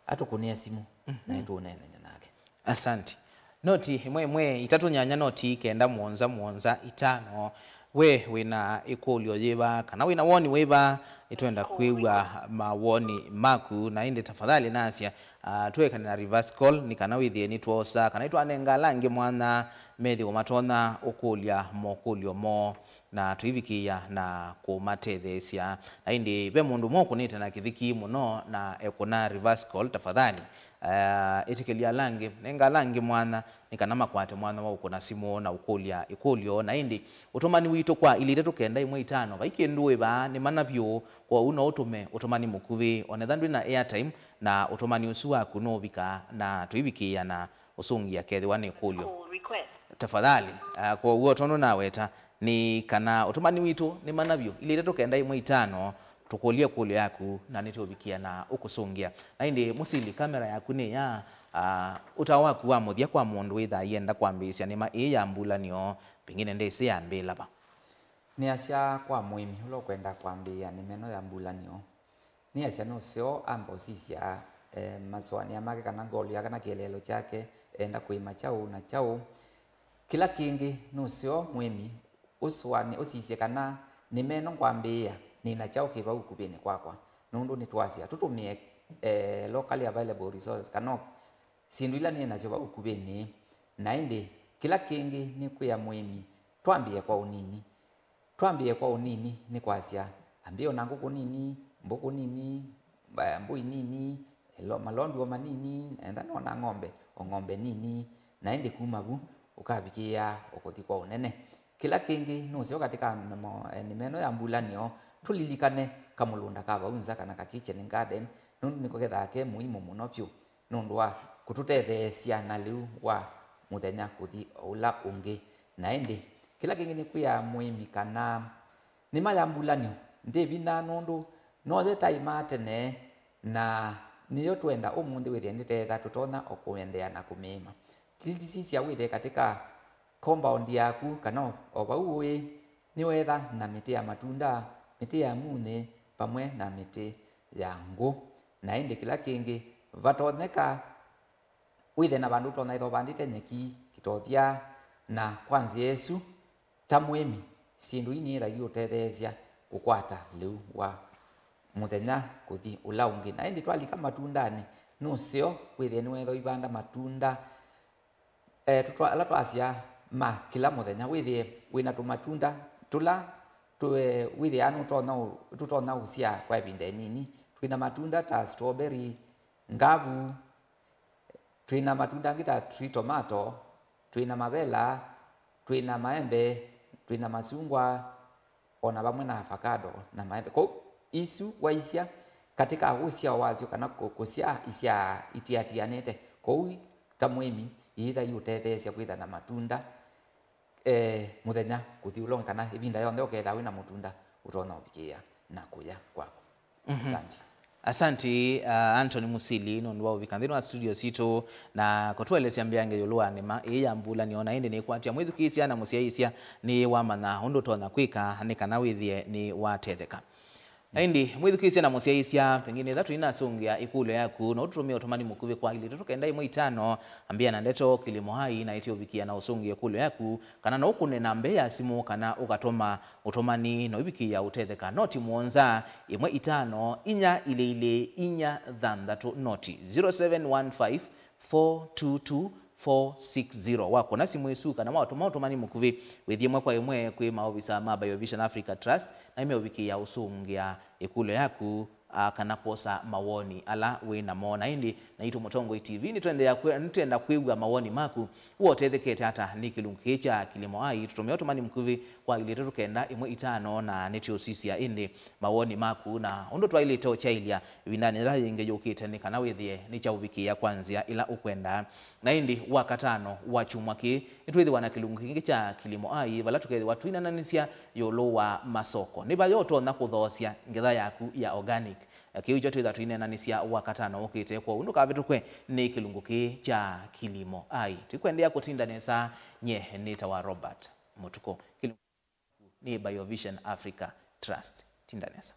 atũkũnĩe simũ, mhm, na ĩtũũneenany'a nake. Asante. Noti ĩmwe ĩmwe, itatũ nyanya noti kenda mũonza mũonza itano. We wĩna ĩkũlyo yĩva, kana wĩna woni wĩva, nĩtwenda kwĩw'a mawoni maku. Na ĩndĩ tafadhali nasya, ah, tũekane na reverse call, nĩ kana wĩthĩe nĩtwosa, kana nĩtwanenga ala angĩ mwanya methĩwe matonya ũkũlya mokũlyo moo, na tũivikĩĩa na kũmatetheesya. Na ĩndĩ ve mũndũ ũmwe ũkũnĩte na kĩthiki mũno na ekũna reverse call, tafadhali, ah, ĩtĩkĩlya ala angĩ, nenga ala angĩ mwanya, nĩ kana makwate mwanya wa ũkũna simũ na ũkũlya ĩkũlyo. Na ĩndĩ ũtũmani witũ kwa ilĩ itatũ kenda ĩmwe itano, vai kĩndũ wĩ vaa, nĩ mana vyũ, kwoou no ũtũme ũtũmani mũkuvĩ, onetha ndwĩ na airtime, na ũtũmani ũsu waku nũũvika, na tũivikĩĩa na ũsũngĩa kethĩwa nĩ ĩkũlyo. Call request. Tafadhali, ah, kwoou o tondũ naweta, nĩ kana ũtũmani witũ nĩ mana vyũ, ilĩ itatũ kenda ĩmwe itano, tũkũlye ĩkũlyo yaku, na nĩtũũvikĩa na ũkũsũngĩa. Na ĩndĩ, Mũsili, kamera yaku nĩ ya, ah, ũtao waku wa mũthya kwa mũndũ wĩthaa aienda kwambĩĩsya nĩma ĩĩ ya mbulanĩo, pengine ndesĩ yambĩĩla va? Nĩasya kwa mũĩmi ũla ũkwenda kwambĩĩa nĩma ĩno ya mbulanĩo, nĩasya nũseo ambe ũsisya, eh, masũanĩa make kana ngoli yake kana kĩeleelo kyake, enda kũĩma kyaũ na kyaũ. Kĩla kĩngĩ, nũseo mũĩmi ũsũanĩ-, ũsisye kana nĩma ĩno ngwambĩĩa nĩ na kyaũ kĩ vau ũkuvĩnĩ kwakwa, nũndũ nĩtwasya tũtũmĩe, eh, locally available resources kana syĩndũ ila nĩ nasyo vau ũkuvĩnĩ. Na ĩndĩ kĩla kĩngĩ nĩ kwĩa mũĩmi twambĩĩe kwa ũnini. Twambĩĩe kwa ũnini nĩ kwasya, ambĩĩa ona ngũkũ nini, mbũkũ nini, mba-, mbũi nini, ĩlo-, malondu o manini, enda nona ng'ombe, o ng'ombe nini, na ĩndĩ kuma vu ũkavikĩĩa ũkũthi kwa ũnene. Kĩla kĩngĩ, nũseo katika namo-, eh, nĩma ĩno ya mbulanĩo, tũlilikane kamũlũnda ka vau nza kana ka kitchen garden, nũndũ nĩko kethaa ke mũimu mũno vyũ nũndũ wa kũtũtetheesya na lĩu wa mũthenya kũthi o ũla ũngĩ. Na ĩndĩ, kĩla kĩngĩ nĩ kwĩa mũĩmi kana nĩma ya mbulanĩo ndĩ vinya nũndũ noye taimaa tene, na nĩyo twenda ũmũnthĩ wĩthĩe nĩteetha tũtonya o kũendeea na kũmĩĩma. Ndisisya wĩthĩe katika compound yaku kana o, o vau ũĩ nĩweetha na mĩtĩ ya matunda, mĩtĩ ya munĩ, vamwe na mĩtĩ ya ngũ. Na ĩndĩ kĩla kĩngĩ, vatonyeka wĩthĩe na vandũ ũtonya ĩtha ũvandĩte nyeki, kĩtothya, na kwa nzĩa ĩsu, ta mũĩmi, syĩndũ ii nĩyĩthagia ũtetheesya kũkwata lĩu wa mũthenya kũthi ũla ũngĩ. Na ĩndĩ twalika matundanĩ, nũseo wĩthĩe nĩweetha ũivanda matunda, eh, tũtwa-, ala twasya ma kĩla mũthenya, wĩthĩe wĩna tũmatunda tũla tũ-, eh, wĩthĩaa nũtonya ũ-, tũtonya ũsyaa kwa ĩvinda ĩnini. Twĩna matunda ta strawberry, ngavu, twĩna matunda angĩ ta tree tomato, twĩna mavela, twĩna maembe, twĩna masungwa, o na vamwe na avocado na maembe. Kwoou isu waisya katika ũsyao wasyo kana kũ-, kũsyaa isyaa itiatianĩte. Kwoou ta mũĩmi, ĩĩtha iũtetheesya kwĩtha na matunda, eh, mũthenya kũthi ũla ũngĩ, kana ĩvinda yonthe ũkethĩwa wĩna mũtunda ũtonya ũvikĩĩa na kũya kwaku. Mhm. Asante. Asante, uh, Anthony Musili, nũndũ wa ũvika nthĩnĩ wa studio sitũ na kũtũelesya mbeange ĩũlũ wa nĩma ĩĩ ya mbulanĩo. Na ĩndĩ nĩkwatya mwĩthukĩĩsya na mũsyaĩĩsya nĩ wamanya ũndũ ũtonya kwĩka nĩ kana wĩthĩe nĩ watetheka. Na ĩndĩ mwĩthukĩĩsya na mũsyaĩĩsya, pengine ĩtha tũinasũngĩa ĩkũlyo yaku, no ũtũtũmĩe ũtũmani mũkuvĩ kwa ilĩ itatũ kenda ĩmwe itano, ambĩa na ndeto Kilimo Ai na ĩtĩ ũvikĩa na ũsũngĩa ĩkũlyo yaku, kana no ũkũne namba ya simũ kana ũkatũma ũtũmani na ũivikĩĩa ũtetheka. Noti mũonza, ĩmwe itano, inya ilĩ ilĩ, inya thanthatũ, noti zero seven one five, four two two, four six zero. Wakũna simũ ĩsu kana watũma ũtũmani mũkuvĩ, wĩthi ĩmwe kwa ĩmwe kwĩ maovisa ma Biovision Africa Trust, na nĩmeũvikĩĩa ũsũngĩa ĩkũlyo yaku, a, kana kwosa mawoni ala wĩ namo. Na ĩndĩ, naitũ Mũtongoi T V nĩtwendeea kwĩ-, nĩtwenda kwĩw'a mawoni maku. Ũtethekete ata nĩ kĩlungu kĩĩ kya Kilimo Ai? Tũtũmĩe ũtũmani mũkuvĩ kwa ilĩ itatũ kenda ĩmwe itano na nĩtũũsisya ĩndĩ mawoni maku na ũndũ twaĩlĩte ũkyaĩlya ĩvindanĩ yĩla yĩngĩ yũkĩte nĩ kana wĩthĩe nĩkyaũvikĩĩa kwa nzĩa ĩla ũkwenda. Na ĩndĩ, Wakatano wa kyumwa kĩĩ, nĩtwĩthĩwa na kĩlungu kĩngĩ kya Kilimo Ai, vala tũkethĩwa tũineenanĩsya ĩũlũ wa masoko. Nĩ va ũtonya kũthoosya ngetha yaku ya organic? Kĩu nĩkyo twĩthĩwa tũineenanĩsya Wakatano ũkĩte, kwoou ndũkavĩtũkwe nĩ kĩlungu kĩĩ kya Kilimo Ai. Tũikũendeea kũtinda nesa, nyie nĩtawa Robert Mũtukũ. Kĩlungu nĩ Biovision Africa Trust. Tinda nesa.